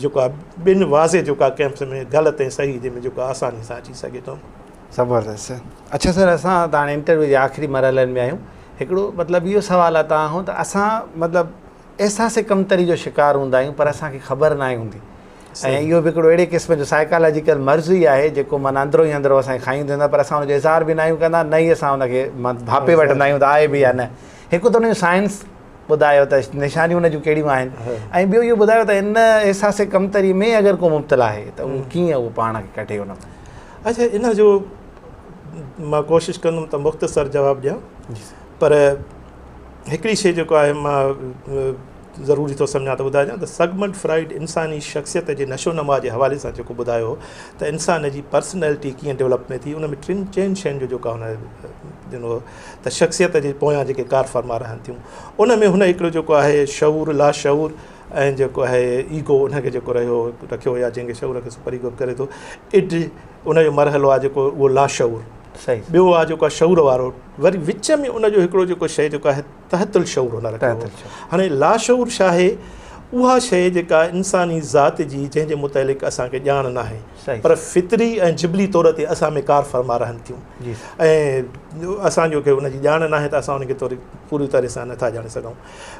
جيڪو آهي ٻن واضح جيڪو آهي ڪئمپس ۾ غلط ۽ صحيح جي ۾ جيڪو آهي آساني سان اچي سگهي ٿو. زبردست اڇا سر اسان ته هاڻي انٽرويو جي آخري مرحلن ۾ آهيون هڪڙو مطلب اهو سوال آهي توهان کان ته اسان مطلب احساس ڪمتري جو شڪار هوندا آهيون پر اسان کي خبر ناهي هوندي ۽ اهو به هڪڙو اهڙي قسم جو سائيڪالاجيڪل مرض ئي آهي جيڪو معنيٰ اندرون ئي اندرون اسان کي کائيندو ويندو آهي پر اسان ان جو اظهار به ناهيون ڪندا نه ئي اسان ان کي ڀاپي وٺندا آهيون ته آهي به يا نه هڪ ته ان جون سائنس ٻڌايو ته نشانيون ان جون ڪهڙيون آهن ۽ ٻيو اهو ٻڌايو ته ان احساس ڪمتري ۾ اگر ڪو مبتلا آهي ته اهو ڪيئن اهو پاڻ کي ڪڍي ان مان. اڇا ان جو مان ڪوشش ڪندم ته مختصر جواب ڏيان پر هڪڙي شيء جيڪو آهي مان ضروري ٿو سمجهان ته ٻڌائجان ته سگمنڊ فرائيڊ انساني شخصيت جي نشو نما جي حوالي سان جيڪو ٻڌايو هو ته انسان جي پرسنالٽي ڪيئن ڊولپ ٿئي ٿي ان ۾ ٽن چئن شين جو جيڪو آهي هن ڏنو هو ته شخصيت جي پويان جيڪي ڪار فرما رهن ٿيون ان ۾ هن هڪڙو جيڪو آهي شعور لاشعور ۽ جيڪو آهي ايگو ان کي جيڪو رهيو رکيو يا جنهن کي شعور کي سپر ايگو ڪري ٿو اڊ ان جو مرحلو آهي جيڪو اهو لاشعور ٻيو آهي جيڪو آهي شعور وارو وري وچ ۾ ان جو هڪڙو جيڪو شيء جيڪو آهي تحت الشعور هن رکيو هو. هاڻي لاشعور ڇا آهي؟ اها شيء جيڪا انساني ذات جي جنهن جي متعلق اسان کي ڄاڻ ناهي پر فطري ۽ جبلي طور تي اسان ۾ ڪار فرما رهن ٿيون ۽ اسان جو کي ان جي ڄاڻ ناهي ته اسان ان کي طور پوري طرح سان نٿا ڄاڻي سگهون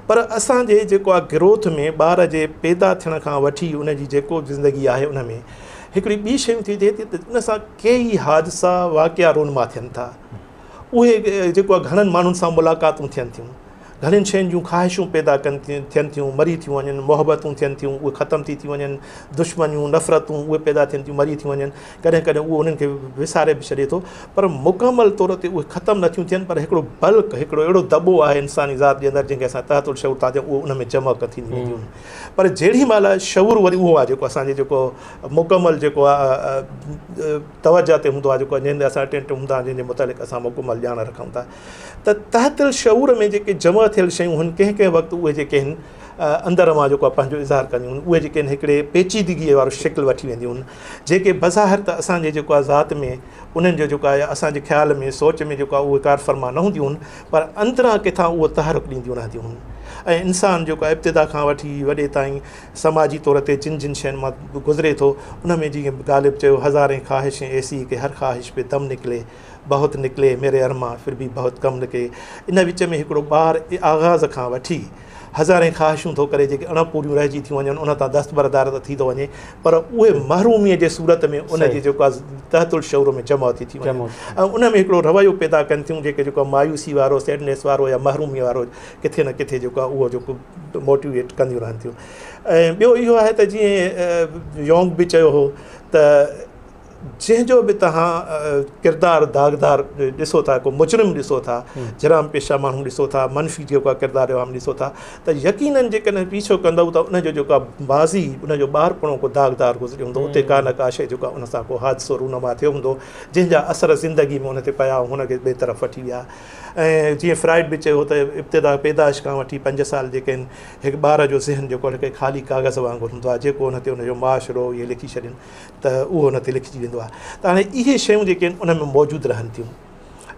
پر اسان جي جيڪو آهي گروٿ ۾ ٻار جي پيدا ٿيڻ کان وٺي ان جي جيڪو زندگي آهي ان ۾ هڪڙي ٻي شيون ٿي ٿئي ٿي ته ان سان ڪيئي حادثا واقعا رونما ٿين ٿا اهي جيڪو آهي گهڻن ماڻهن سان ملاقاتون ٿين ٿيون، گهڻين شين جون خواهشون پيدا ڪن ٿين ٿيون، مري ٿيون وڃن، محبتون ٿين ٿيون، اهي ختم ٿي ٿيون وڃن، دشمنيون، نفرتون اهي پيدا ٿين ٿيون، مري ٿيون وڃن، ڪڏهن ڪڏهن اهو انهن کي وساري به ڇڏي ٿو، پر مڪمل طور تي اهي ختم نه ٿيون ٿين، پر هڪڙو بلڪ، هڪڙو اهڙو دٻو آهي انساني ذات جي اندر جنهن کي اسان تحت الشعور ٿا چئون، اهو ان ۾ جمع ٿينديون وينديون آهن. پر جهڙي مهل شعور وري اهو آهي جيڪو اسان جي جيڪو مڪمل جيڪو آهي توجه تي هوندو آهي جيڪو جنهن تي اسان اٽينٽو هوندا آهيون جنهن جي متعلق اسان مڪمل ڄاڻ رکون ٿا ته تحت الشعور ۾ جيڪي جمع ٿيل شيون هن ڪنهن ڪنهن وقت اهي جيڪي آهن اندر مان جيڪو آهي پنهنجو اظهار ڪنديون آهن اهي جيڪي آهن هڪڙي پيچيدگيء وارو شڪل وٺي وينديون آهن جيڪي بظاهر ته اسان جي جيڪو آهي ذات ۾ انهن جو جيڪو آهي اسان جي خيال ۾ سوچ ۾ جيڪو آهي اهي ڪارفرما نه هونديون آهن پر اندران ڪٿان اهو تحرڪ ڏينديون رهنديون آهن ۽ انسان جيڪو آهي ابتدا کان وٺي وڏي تائين سماجي طور تي جن جن شين مان گذري ٿو ان ۾ جيئن غالب چيو هزارين خواهشين ايسي ڪي هر خواهش پي دم نڪلي بهت نڪلي ميري ارمان ڦر ڀي بهت ڪم نڪلي ان وچ ۾ هڪڙو ٻار آغاز کان وٺي هزارين خواهشون ٿو ڪري جيڪي اڻ پوريون رهجي ٿيون وڃن ان تان دستبردار ته ٿي ٿو وڃي پر اهي محروميء جي صورت ۾ ان جي جيڪو آهي تحت الشعور ۾ جمع ٿي ٿي وڃن ۽ ان ۾ هڪڙو رويو پيدا ڪن ٿيون جيڪي جيڪو مايوسي وارو سيڊنيس وارو يا محرومي وارو ڪٿي نه ڪٿي جيڪو آهي اهو جيڪو موٽيويٽ ڪنديون رهن ٿيون ۽ ٻيو اهو آهي ته جيئن يونگ به چيو هو ته جنهن جو به توهان ڪردار داغدار ڏسو ٿا ڪو مجرم ڏسو ٿا جرام پيشه ماڻهو ڏسو ٿا منفي جيڪو آهي ڪردار عام ڏسو ٿا ته يقينن جيڪڏهن پيڇو ڪندؤ ته ان جو جيڪو آهي ماضي ان جو ٻارپڻو ڪو داغدار گذريو هوندو اتي ڪا نه ڪا شيء جيڪو آهي ان سان ڪو حادثو رونما ٿيو هوندو جنهن جا اثر زندگي ۾ ان تي پيا ۽ هن کي ٻئي طرف وٺي ويا ۽ جيئن فرائڊ به چيو ته ابتدا پيدائش کان وٺي پنج سال جيڪي آهن هڪ ٻار جو ذهن جيڪو هڪ خالي ڪاغذ وانگر هوندو آهي جيڪو ان تي ان جو معاشرو اهي لکي ڇڏين ته اهو ان تي لکجي ويندو آهي ته هاڻي اهي شيون جيڪي آهن ان ۾ موجود رهن ٿيون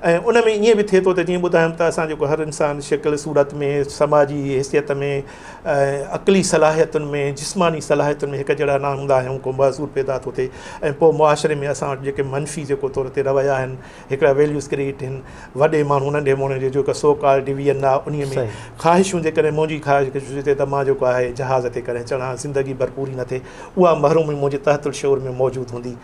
۽ ان ۾ ائين به ٿئي ٿو ته جيئن ٻڌايم ته اسان جيڪو هر انسان شڪل صورت ۾ سماجي حيثيت ۾ عقلي صلاحيتن ۾ جسماني صلاحيتن ۾ هڪ جهڙا نه هوندا آهيون ڪو معذور پيدا ٿو ٿئي ۽ پوء معاشري ۾ اسان وٽ جيڪي منفي جيڪو طور تي رويا آهن هڪڙا ويليوز ڪريئيٽ آهن وڏي ماڻهو ننڍي ماڻهو جو جيڪو سو ڪالڊ ڊويزن آهي انهي ۾ خواهشون جيڪڏهن منهنجي خواهش ٿئي ته مان جيڪو آهي جهاز تي ڪڏهن چڙهان زندگي ڀر پوري نه ٿئي اها محرومي منهنجي تحت الشعور ۾ موجود هوندي.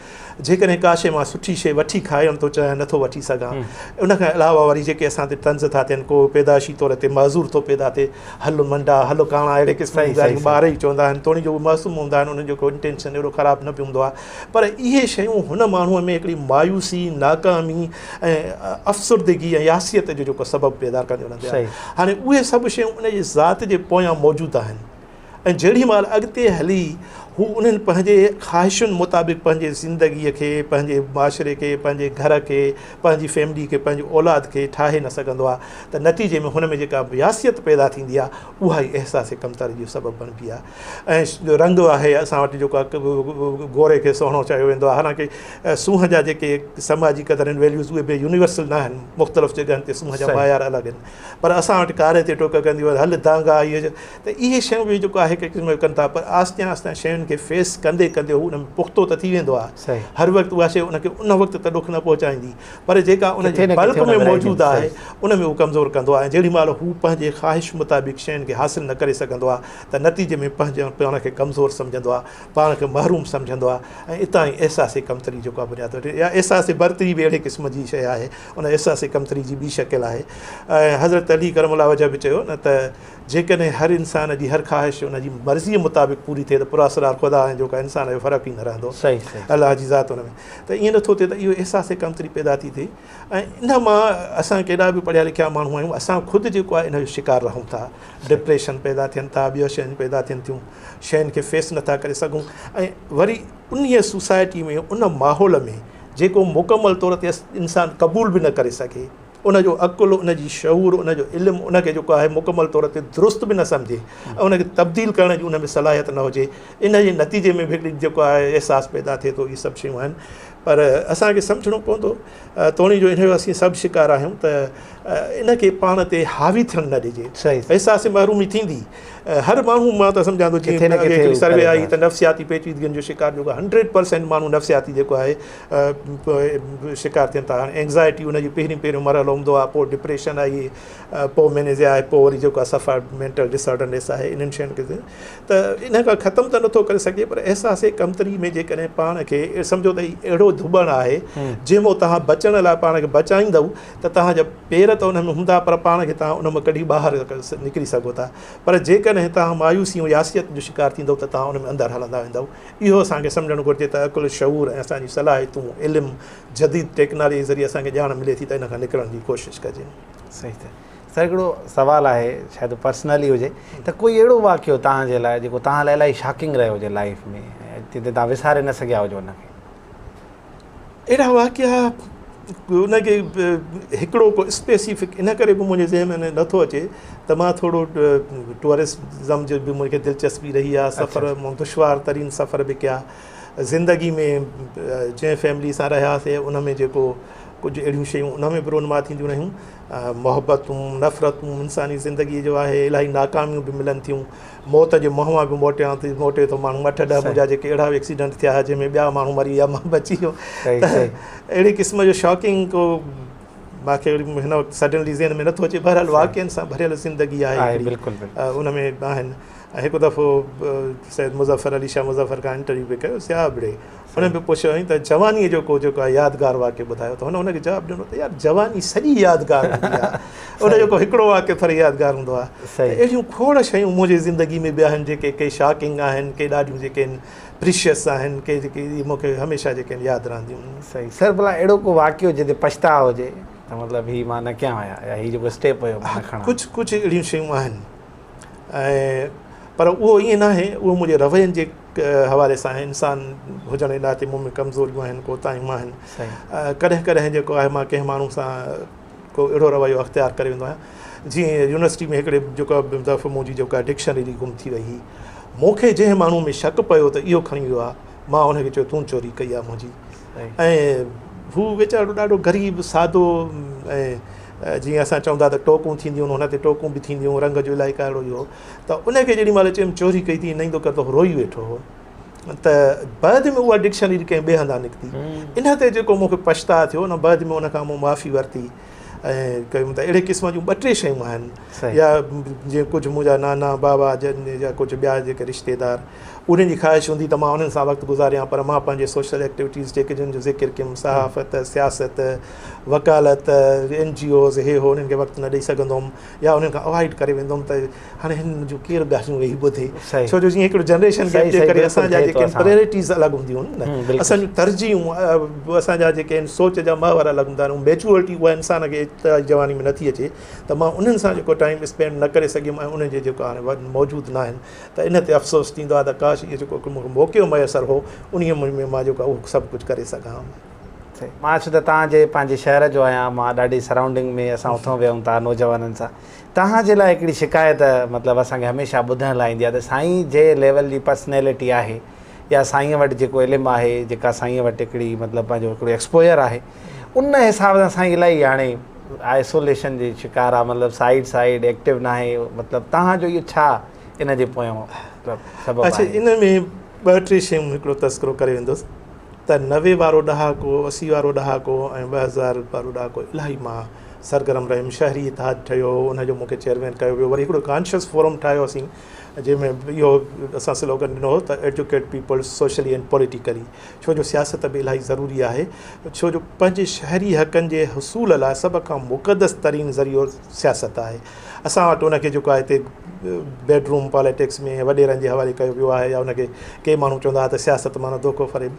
جيڪڏهن ڪا شيء مان سٺي شيء وٺي کائڻ ٿو چاهيان نه ٿو وٺي سگهان. ان کان علاوه وري جيڪي اسان تي طنز ٿا ٿين ڪو پيدائشي طور تي معذور ٿو پيدا ٿئي هل منڊا هل ڪاڻا اهڙي قسم جون ڳالهيون ٻار ئي چوندا آهن توڻي جو اهي معصوم هوندا آهن انهن جو ڪو انٽينشن اهڙو خراب نه به هوندو آهي پر اهي شيون هن ماڻهوء ۾ هڪڙي مايوسي ناڪامي ۽ افسردگي ۽ ياسيت جو جيڪو سبب پيدا ڪنديون رهنديون آهن هاڻي اهي سڀ شيون ان جي ذات جي پويان موجود آهن. ۽ جهڙي مهل اڳتي هلي هو انهن پنهنجي خواهشن مطابق پنهنجي زندگيء کي، پنهنجي معاشري کي، پنهنجي گهر کي، پنهنجي فيملي کي، پنهنجي اولاد کي ٺاهي نه سگهندو آهي ته نتيجي ۾ هن ۾ جيڪا ياسيت پيدا ٿيندي آهي اها ئي احساس ڪمتري جو سبب بڻبي آهي ۽ رنگ آهي اسان وٽ جيڪو آهي گوري کي سهڻو چيو ويندو آهي حالانڪه سونهن جا جيڪي سماجي قدر آهن ويليوز اهي به يونيورسل نه آهن مختلف جڳهن تي سونهن جا معيار الڳ آهن پر اسان وٽ ڪاري تي ٽوڪ ڪندي هل دانگا اهي ته اهي شيون به جيڪو آهي هڪ قسم جو ڪن ٿا پر آهستي آهستي شين کي فيس ڪندي ڪندي هو ان ۾ پختو ته ٿي ويندو آهي هر وقت اها شيء ان کي ان وقت ته ڏک نه پهچائيندي پر جيڪا ان جي بلڪ ۾ موجود آهي ان ۾ هو ڪمزور ڪندو آهي ۽ جيڏي مهل هو پنهنجي خواهش مطابق شين کي حاصل نه ڪري سگهندو آهي ته نتيجي ۾ پنهنجي پاڻ کي ڪمزور سمجهندو آهي پاڻ کي محروم سمجهندو آهي ۽ اتان ئي احساس ڪمتري جيڪو آهي بنياد وٺي يا احساس برتري به اهڙي قسم جي شيء آهي ان احساس ڪمتري جي ٻي شڪل آهي ۽ حضرت علي ڪرم الله وجه به چيو نه ته جيڪڏهن هر انسان جي هر خواهش ان جي مرضيء مطابق پوري ٿئي ته پراسرار خدا ۽ جوڪا انسان جو فرق ئي نه رهندو الله جي ذات ان ۾ ته ائين نٿو ٿئي ته اهو احساس ڪمتري پيدا ٿي ٿئي ۽ ان مان اسان ڪيڏا به پڙهيا لکيا ماڻهو آهيون اسان خود جيڪو آهي ان جو شڪار رهون ٿا ڊپريشن پيدا ٿين ٿا ٻيون شيون پيدا ٿين ٿيون شين کي فيس نٿا ڪري سگهون ۽ وري انهيء سوسائٽي ۾ ان ماحول ۾ جيڪو مڪمل طور تي انسان قبول به نه ڪري سگهي ان جو عقل، ان جي شعور، ان جو علم ان کي جيڪو آهي مڪمل طور تي درست به نه سمجهي ۽ ان کي تبديل ڪرڻ جي ان ۾ صلاحيت نه هجي، ان جي نتيجي ۾ به هڪڙي جيڪو آهي احساس پيدا ٿئي ٿو، اهي سڀ شيون آهن پر اسان کي سمجهڻو پوندو توڻي جو ان جو اسين سڀ شڪار آهيون ته ان کي پاڻ تي حاوي ٿيڻ نه ڏجي، احساس محرومي ٿيندي هر ماڻهو مان ته سمجهان ٿو جيئن اڳي هڪڙي سروي آئي ته نفسياتي پيچيدگين جو شڪار جيڪو آهي هنڊريڊ پرسينٽ ماڻهو نفسياتي جيڪو آهي شڪار ٿين ٿا هاڻي اينگزائٽي ان جي پهرين پهريون مرحلو هوندو آهي پوء ڊپريشن آئي پوء مينيزيا آهي پوء وري جيڪو آهي صفا مينٽل ڊس آرڊرنيس آهي انهن شين کي ته ان کان ختم ته نٿو ڪري سگهجي پر احساس ڪمتري ۾ جيڪڏهن پاڻ کي سمجهو ته هي اهڙو ڌٻڻ آهي جنهن مان توهان بچڻ لاء پاڻ کي بچائيندؤ ته توهان جا پير ته ان ۾ هوندا پر پاڻ کي توهان ان مان ڪڍي ٻاهر نڪري سگهو ٿا پر جيڪڏهن توهان مايوسي ۽ ياسيت جو شڪار ٿيندؤ ته توهان ان ۾ اندر هلندا ويندؤ. اهو اسان کي سمجهڻ گهرجي ته عقل، شعور ۽ اسان جون صلاحيتون، علم، جديد ٽيڪنالاجي جي ذريعي اسان کي ڄاڻ ملي ٿي ته ان کان نڪرڻ جي ڪوشش ڪجي. صحيح ته سر هڪڙو سوال آهي شايد پرسنل ئي هجي ته ڪوئي اهڙو واقعو توهان جي لاء جيڪو توهان لاء الاهي شاڪنگ رهيو هجي لائيف ۾ جتي توهان وساري نه سگهيا هجو ان کي. اهڙا واقعا ان کي هڪڙو ڪو اسپيسيفڪ ان ڪري به منهنجي ذهن ۾ نٿو اچي ته مان ٿورو ٽوئرزم جي به مونکي دلچسپي رهي آهي سفر مون دشوار ترين سفر به ڪيا زندگي ۾ جنهن فيملي سان رهياسي ان ۾ جيڪو ڪجهه اهڙيون شيون ان ۾ به رونما ٿينديون رهيون محبتون نفرتون انساني زندگي جو آهي الاهي ناڪاميون به ملن ٿيون موت جي منهن مان به موٽيان ٿي موٽي ٿو ماڻهو اٺ ڏهه منهنجا جيڪي اهڙا به ايڪسيڊنٽ ٿيا جنهن ۾ ٻيا ماڻهو مري ويا مان بچي ويو ته اهڙي قسم جو شاڪنگ ڪو مانکي هن وقت سڊنلي ذهن ۾ نٿو اچي بهرحال واقعن سان ڀريل زندگي آهي بلڪل ان ۾ آهن ۽ هڪ دفعو سيد مظفر علي شاهه مظفر کان انٽرويو به ڪيو ضياء ابڙي ان به پڇيو هئائين ته جوانيء جو ڪو جيڪو آهي يادگار واقعو ٻڌايو ته هن ان کي جواب ڏنو ته يار جواني سڄي يادگار هوندي آهي ان جو ڪو هڪڙو واقعو ٿوري يادگار هوندو آهي ته اهڙيون کوڙ شيون منهنجي زندگي ۾ به آهن جيڪي ڪي شاڪنگ آهن ڪي ڏاڍيون جيڪي آهن پريشيس آهن ڪي جيڪي مون کي هميشه جيڪي آهن ياد رهنديون. صحيح سر ڀلا اهڙو ڪو واقعو جنهن تي پڇتاء هجي ته مطلب هي مان نه ڪيان هيا يا هي جيڪو اسٽيپ هيو مان نه کڻان. ڪجهه ڪجهه اهڙيون شيون آهن ۽ پر اهو ائين ناهي اهو منهنجي روين جي حوالي سان آهي انسان هجڻ جي ناتي مون ۾ ڪمزوريون آهن ڪوتاهيون آهن ڪڏهن ڪڏهن جيڪو آهي مان ڪنهن ماڻهو سان ڪو اهڙو رويو اختيار ڪري ويندو آهيان جيئن يونيورسٽي ۾ هڪڙي جيڪو دفعو منهنجي جيڪا ڊڪشنري گم ٿي وئي هئي مون کي جنهن ماڻهو ۾ شڪ پيو ته اهو کڻي ويو آهي مان ان کي چيو تون چوري ڪئي آهي منهنجي ۽ هو ويچارو ڏاڍو غريب سادو ۽ جيئن اسان چوندا ته ٽوڪون ٿينديون هن تي ٽوڪون به ٿينديون رنگ جو الائي ڪهڙو هو ته ان کي جيڏي مهل چيم چوري ڪئي ٿي نه ايندو ڪر ته هو روئي ويٺو هو ته بعد ۾ اها ڊڪشنري ڪنهن ٻئي هنڌان نڪتي ان تي جيڪو مون کي پڇتاء ٿيو ان بعد ۾ ان کان مون معافي ورتي ۽ ڪيم ته اهڙي قسم جون ٻه ٽي شيون آهن يا جيئن ڪجهه منهنجا نانا بابا جن يا ڪجهه ٻيا جيڪي رشتيدار انهن جي خواهش هوندي ته مان انهن سان وقت گذاريان پر مان پنهنجي سوشل ايڪٽيوٽيز جيڪي جن جو ذڪر ڪيم صحافت سياست وڪالت اين جي اوز هي هو انهن کي وقت نه ڏئي سگهندو هوم يا انهن کان اوائڊ ڪري ويندو هوم ته هاڻي هنن جون ڪير ڳالهيون ويهي ٻڌي ڇو جو جيئن هڪڙو جنريشن گيپ جي ڪري اسان جا جيڪي پريورٽيز الڳ هونديون آهن نه اسان جون ترجيحون اسان جا جيڪي آهن سوچ جا محور الڳ هوندا آهن ميچورٽي اها انسان کي جواني ۾ نٿي اچي ته مان انهن سان جيڪو ٽائيم اسپينڊ نه ڪري سگهيم ۽ انهن جي جيڪو هاڻي موجود نه آهن ته ان تي افسوس ٿيندو آهي ته ڪاش اهو جيڪو مون کي موقعو ميسر هو انهي ۾ مان جيڪو اهو سڀ ڪجهه ڪري سگهان. مان ڇو ته توهان جي پنهنجي شهر جو آهيان مان ڏاڍي سرائونڊنگ ۾ اسان اٿون ويهون ٿا نوجوانن سان توهان جي لاء هڪڙي شڪايت مطلب اسان کي هميشه ٻڌڻ لاء ايندي آهي ته سائين جي ليول جي پرسنالٽي آهي يا سائين وٽ جيڪو علم آهي جيڪا سائين وٽ هڪڙي مطلب پنهنجو هڪڙو ايڪسپوزر آهي ان حساب سان سائين الاهي هاڻي آئسوليشن جي شڪار آهي مطلب سائيڊ سائيڊ ايڪٽو ناهي مطلب توهان جو اهو ڇا ان جي پويان مطلب سبب آهي؟ اڇا ان ۾ ٻه ٽي شيون هڪڙو تذڪرو ڪري ويندس ته 90 وارو ڏهاڪو 80 وارو ڏهاڪو ۽ 2000 وارو ڏهاڪو الاهي مان سرگرم رهيم شهري اتحاد ٺهيو هو ان جو مون کي چيئرمين ڪيو ويو وري هڪڙو ڪانشس فورم ٺاهيوسين جنهن ۾ اهو اسان سلوگن ڏنو هو ته educate people socially and politically ڇو جو سياست به الاهي ضروري آهي ڇو جو پنهنجي شهري حقن جي حصول لاء سڀ کان مقدس ترين ذريعو سياست آهي اسان وٽ ان کي جيڪو آهي هتي بيڊ روم پاليٽڪس ۾ وڏيرن جي حوالي ڪيو ويو آهي يا ان کي ڪي ماڻهو چوندا هئا ته سياست معنيٰ دوکو فريب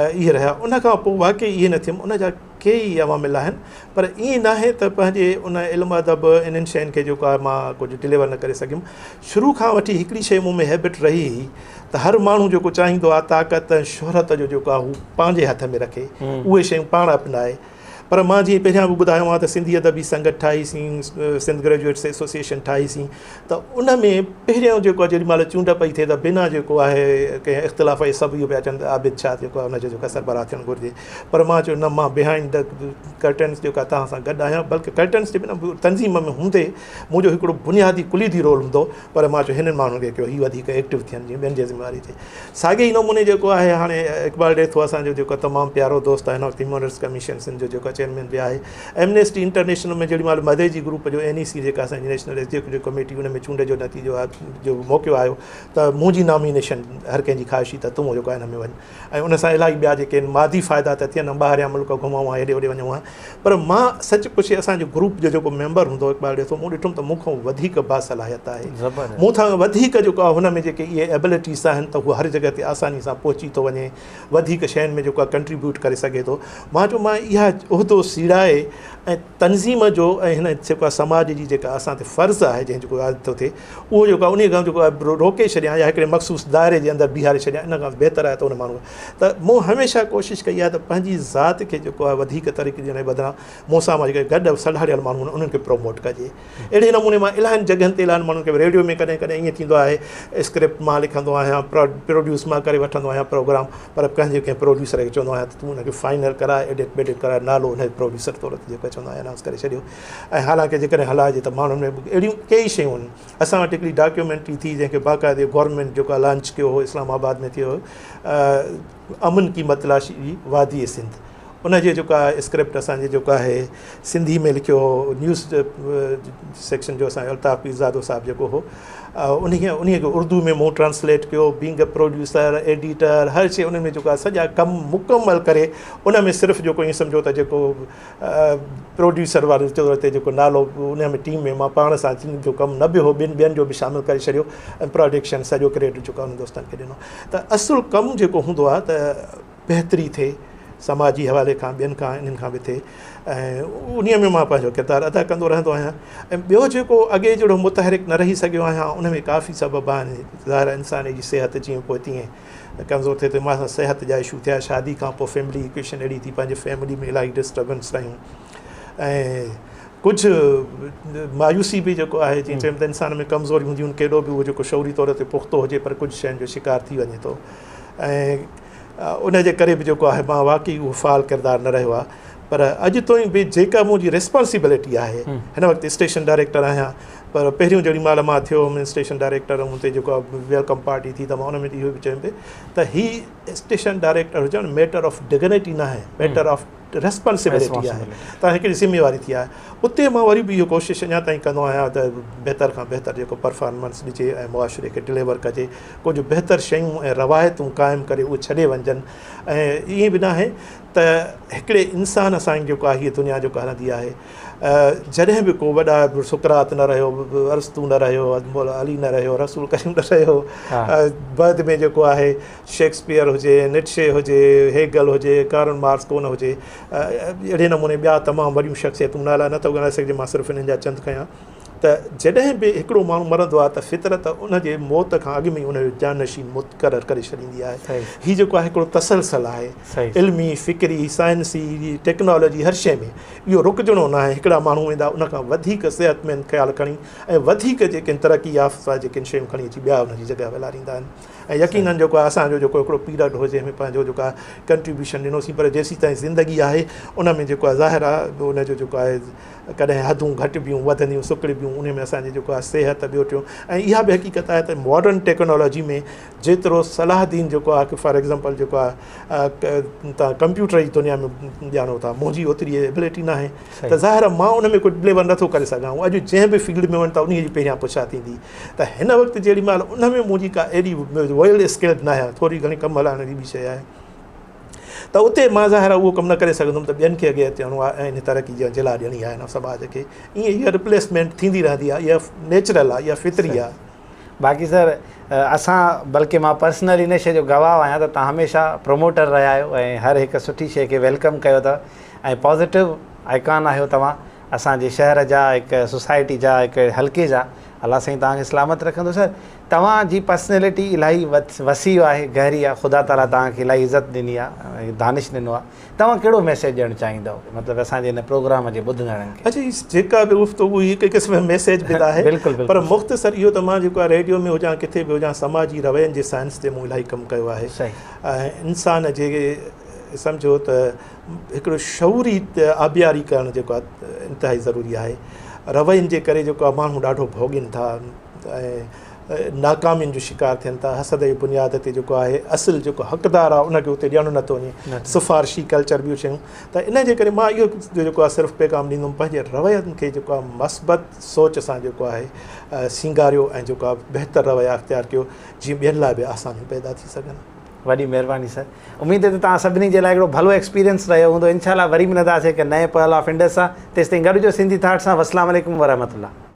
اهي رهيا ان کان پوء واقعي اهي نه ٿيم ان جا ڪيئي عوامل آهن پر ائين ناهي ته پنهنجي ان علم ادب انهن شين کي جيڪو آهي مان ڪجهه ڊليور نه ڪري سگهيم شروع کان وٺي هڪڙي شيء مون ۾ هيبٽ رهي هئي ته هر ماڻهو جيڪو چاهيندو آهي طاقت ۽ شهرت جو جيڪو آهي هو پنهنجي هٿ ۾ رکي اهي شيون پاڻ اپنائي پر مان جيئن پهريان به ٻڌايو آهي ته سنڌي ادبي سنگت ٺاهي سين سنڌ گريجوئيٽس ايسوسيئيشن ٺاهي سين ته ان ۾ پهريون جيڪو آهي جيڏي مهل چونڊ پئي ٿئي ته بنا جيڪو آهي ڪنهن اختلاف جي سڀ اهو پيا چون ته عابد شاهه جيڪو آهي ان جو جيڪو آهي سربراهه ٿيڻ گهرجي پر مان چيو نه مان بيهائنڊ the curtains جيڪو آهي توهان سان گڏ آهيان بلڪه ڪرٽنس جي بنا تنظيم ۾ هوندي منهنجو هڪڙو بنيادي ڪليدي رول هوندو پر مان چيو هنن ماڻهن کي ڪيو هي وڌيڪ ايڪٽو ٿين جيئن ٻين جي ذميواري ٿئي ساڳئي ئي نموني جيڪو آهي هاڻي اقبال ڏيٿو اسان جو جيڪو تمام پيارو دوست آهي هن وقت هيومن رائٽس ڪميشن سنڌ جو جيڪو چيئرمين به آهي ايمنيسٽي انٽرنيشنل ۾ جيڏي مهل مدئجي گروپ جو اين اي سي جيڪا اسان جي نيشنل ايگزيڪيوٽو ڪميٽي ان ۾ چونڊ جو نتيجو جو موقعو آيو ته منهنجي نامينيشن هر ڪنهن جي خواهش هئي ته تون جيڪو آهي ان ۾ وڃ ۽ ان سان الاهي ٻيا جيڪي آهن مادي فائدا ته ٿين ٻاهريان ملڪ گهمون ها هيڏي هوڏي وڃون ها پر مان سچ پڇي اسان جي گروپ جو جيڪو ميمبر هوندو هو اقبال ڏيٿو مون ڏٺم ته مون کان وڌيڪ باصلاحيت آهي مون کان وڌيڪ جيڪو آهي هن ۾ جيڪي اهي ايبلٽيز آهن ته هو هر جڳهه تي آساني سان پهچي ٿو وڃي وڌيڪ شين ۾ جيڪو آهي ڪنٽريبيوٽ ڪري سگهي ٿو مان چيو مان اها عهدو عهدو سيڙائي ۽ تنظيم جو ۽ هن جيڪو آهي سماج جي جيڪا اسان تي فرض آهي جنهن جيڪو عائد ٿو ٿئي اهو جيڪو آهي انهي کان جيڪو آهي روڪي ڇڏيان يا هڪڙي مخصوص دائري جي اندر بيهاري ڇڏيان ان کان بهتر آهي ته ان ماڻهو ته مون هميشه ڪوشش ڪئي آهي ته پنهنجي ذات کي جيڪو آهي وڌيڪ ترقي ڏيڻ جي بدران مون سان مان جيڪي گڏ سلهاڙيل ماڻهو آهن انهن کي پروموٽ ڪجي اهڙي نموني مان الاهين جڳهن تي الاهين ماڻهن کي ريڊيو ۾ ڪڏهن ڪڏهن ائين ٿيندو آهي اسڪرپٽ مان لکندو آهيان پروڊيوس مان ڪري وٺندو آهيان پروگرام پر ڪنهن جي ڪنهن پروڊيوسر کي چوندو آهيان ته تون ان کي فائنل ڪراء ايڊٽ ٻيڊٽ ڪراء نالو ان پروڊيوسر طور تي جيڪو چوندو آهيان انائونس ڪري ڇڏيو ۽ حالانڪه جيڪڏهن هلائجي ته ماڻهن ۾ به اهڙيون ڪيئي شيون آهن اسان وٽ هڪڙي ڊاڪيومينٽري ٿي جنهن کي باقاعدي گورنمينٽ جيڪو لانچ ڪيو هو اسلام آباد ۾ ٿيو هو امن ڪي متلاشي وادي سنڌ ان جي جيڪا اسڪرپٽ اسان جي جيڪو آهي سنڌي ۾ لکيو هو نيوز سيڪشن جو اسان جو الطاف پيرزادو صاحب جيڪو هو انهي انهي کي اردو ۾ مون ٽرانسليٽ ڪيو بينگ اي پروڊيوسر ايڊيٽر هر شي ان ۾ جيڪو آهي سڄا ڪم مڪمل ڪري ان ۾ صرف جيڪو ائين سمجهو ته جيڪو پروڊيوسر واري طور تي جيڪو نالو ان ۾ ٽيم ۾ مان پاڻ سان جو ڪم نه به هو ٻن ٻين جو به شامل ڪري ڇڏيو ۽ پروڊڪشن سڄو ڪريڊٽ جيڪو انهن دوستن کي ڏنو ته اصل ڪم جيڪو هوندو آهي ته بهتري ٿئي سماجي حوالي کان ٻين کان انهن کان به ٿئي ۽ انهي ۾ مان پنهنجو ڪردار ادا ڪندو رهندو آهيان ۽ ٻيو جيڪو اڳي جهڙو متحرڪ نه رهي سگهيو آهيان ان ۾ ڪافي سبب آهن ظاهر آهي انسان جي صحت جيئن پوء تيئن ڪمزور ٿئي ٿي مان سان صحت جا اشو ٿيا شادي کان پوء فيملي اڪويشن اهڙي ٿي پنهنجي فيملي ۾ الاهي ڊسٽربنس رهيون ۽ ڪجهه مايوسي به جيڪو آهي جيئن چيم ته انسان ۾ ڪمزوري هونديون آهن ڪيڏو به اهو جيڪو شعوري طور تي پختو هجي پر ڪجهه شين جو شڪار ٿي وڃي ٿو ۽ ان جي ڪري به جيڪو آهي مان واقعي اهو فعال ڪردار نه رهيو آهي پر اڄ تائين به جيڪا منهنجي ريسپانسبلٽي آهي هن وقت اسٽيشن ڊائريڪٽر آهيان پر پهريون جيڏي مهل مان ٿيو هوم اسٽيشن ڊائريڪٽر مون تي جيڪو آهي welcome party ٿي ته مان ان ۾ اهو به چيم پئي ته هي اسٽيشن ڊائريڪٽر هجڻ ميٽر آف ڊگنيٽي نه آهي ميٽر آف ريسپانسبلٽي آهي ته هڪڙي ذميواري ٿي آهي اتي مان وري به اهو ڪوشش اڃا تائين ڪندو آهيان ته بهتر کان بهتر جيڪو پرفارمنس ڏجي ۽ معاشري کي ڊليور ڪجي ڪجهه بهتر شيون ۽ روايتون قائم ڪري اهي ڇڏي وڃجن ۽ ائين به ناهي ته هڪڙي انسان سان جيڪو آهي هيء دنيا جيڪو هلندي آهي جڏهن به ڪو وڏا سقراط نه رهيو ارسطو نه رهيو مولا علي نه رهيو رسول ڪريم نه رهيو بعد ۾ جيڪو آهي شيڪسپيئر هجي نٽشي هجي هيگل هجي ڪارل مارڪس ڪو نه هجي اهڙي نموني ٻيا تمام وڏيون شخصيتون نالا نه ٿو ڳڻائي سگهجي مان صرف انهن جا چند کنيا ته جڏهن به هڪڙو ماڻهو مرندو آهي ته فطرت ان جي موت کان اڳ ۾ ئي ان جو جانشين مقرر ڪري ڇڏيندي آهي هي جيڪو آهي هڪڙو تسلسل آهي علمي فڪري سائنسي ٽيڪنالاجي هر شيء ۾ اهو رڪجڻو نه آهي هڪڙا ماڻهو ايندا ان کان وڌيڪ صحتمند خيال کڻي ۽ وڌيڪ جيڪي ترقي يافته جيڪي شيون کڻي اچي ٻيا ان جي جڳهه والاريندا آهن ۽ يقينن جيڪو آهي اسان جو جيڪو هڪڙو پيرڊ هو جنهن ۾ پنهنجو جيڪو آهي ڪنٽريبيوشن ڏنوسين پر جيسين تائين زندگي آهي ان ۾ جيڪو آهي ظاهر آهي ان جو جيڪو آهي ڪڏهن حدون گهٽبيون وڌنديون سڪڙبيون ان ۾ اسان جي جيڪو آهي صحت ٻيو ٽيون ۽ اها به حقيقت آهي ته ماڊرن ٽيڪنالاجي ۾ جيترو صلاح الدين جيڪو آهي فار ايگزامپل جيڪو آهي تان ڪمپيوٽر جي دنيا ۾ ڄاڻو ٿا منهنجي اوتري ايبلٽي ناهي ته ظاهر آهي مان ان ۾ ڪجهه ڊليور نٿو ڪري سگهان اڄ جنهن به فيلڊ ۾ وڃ ته انهي جي پهريان پڇا ٿيندي ته هن وقت جيڏي مهل ان ۾ منهنجي ڪا ايڏي ويل اسڪلڊ نه آهيان ٿوري گهڻي ڪم هلائڻ جي ٻي شيء آهي ته اتي مان ظاهر آهي اهو ڪم نه ڪري سگهندم ته ٻين کي اڳي اچڻو آهي ۽ ان ترقي جي جلا ڏيڻي آهي هن سماج کي ائين اها ريپليسمينٽ ٿيندي رهندي آهي اها نيچرل آهي اها فطري آهي. باقي سر اسان بلڪه مان پرسنل ان شيء جو گواهه آهيان ته توهان هميشه پروموٽر رهيا آهيو ۽ هر هڪ سٺي شيء کي welcome ڪيو اٿو ۽ پازيٽو آئيڪان آهيو توهان اسان جي شهر جا هڪ سوسائٽي جا هڪ حلقي جا الله سائين توهان کي سلامت رکندو سر توهان جي پرسنلٽي الاهي وسيع آهي گهري آهي خدا تعالي توهان کي الاهي عزت ڏني آهي دانش ڏنو آهي توهان ڪهڙو ميسيج ڏيڻ چاهيندؤ مطلب اسان جي هن پروگرام جي ٻڌندڙن کي. اڇا هي جيڪا به گفتگو هئي هڪ قسم جو ميسيج به ته آهي بلڪل پر بلڪل مختصر اهو ته مان جيڪو آهي ريڊيو ۾ هجان ڪٿي به هجان سماجي روين جي سائنس تي مون الاهي ڪم ڪيو آهي صحيح ۽ انسان جي سمجهو ته هڪڙو شعوري آبياري ڪرڻ جيڪو آهي انتهائي ضروري آهي. روين جي ڪري جيڪو آهي ماڻهو ڏاڍو ڀوڳين ٿا ۽ ناڪامين جو شڪار ٿين ٿا. حسد جي بنياد تي جيڪو آهي اصل جيڪو حقدار آهي ان کي اتي ڏيڻو نٿو وڃي. سفارشي ڪلچر ٻيون شيون ته ان جي ڪري مان اهو جيڪو آهي صرف پيغام ڏيندم پنهنجي روين کي جيڪو آهي مثبت سوچ سان جيڪو آهي سينگاريو ۽ جيڪو آهي بهتر رويا اختيار ڪيو جيئن ٻين لاء به آسانيون پيدا ٿي سگهن. وڏي مهرباني سر اميد ته توهان سڀني جي لاء هڪڙو ڀلو ايڪسپيرينس رهيو هوندو انشاء الله وري ملنداسين هڪ نئين پرل آف انڊس سان تيستائين گڏ هجو سنڌي ٿاٽ سان والسلام عليڪم ورحمة الله.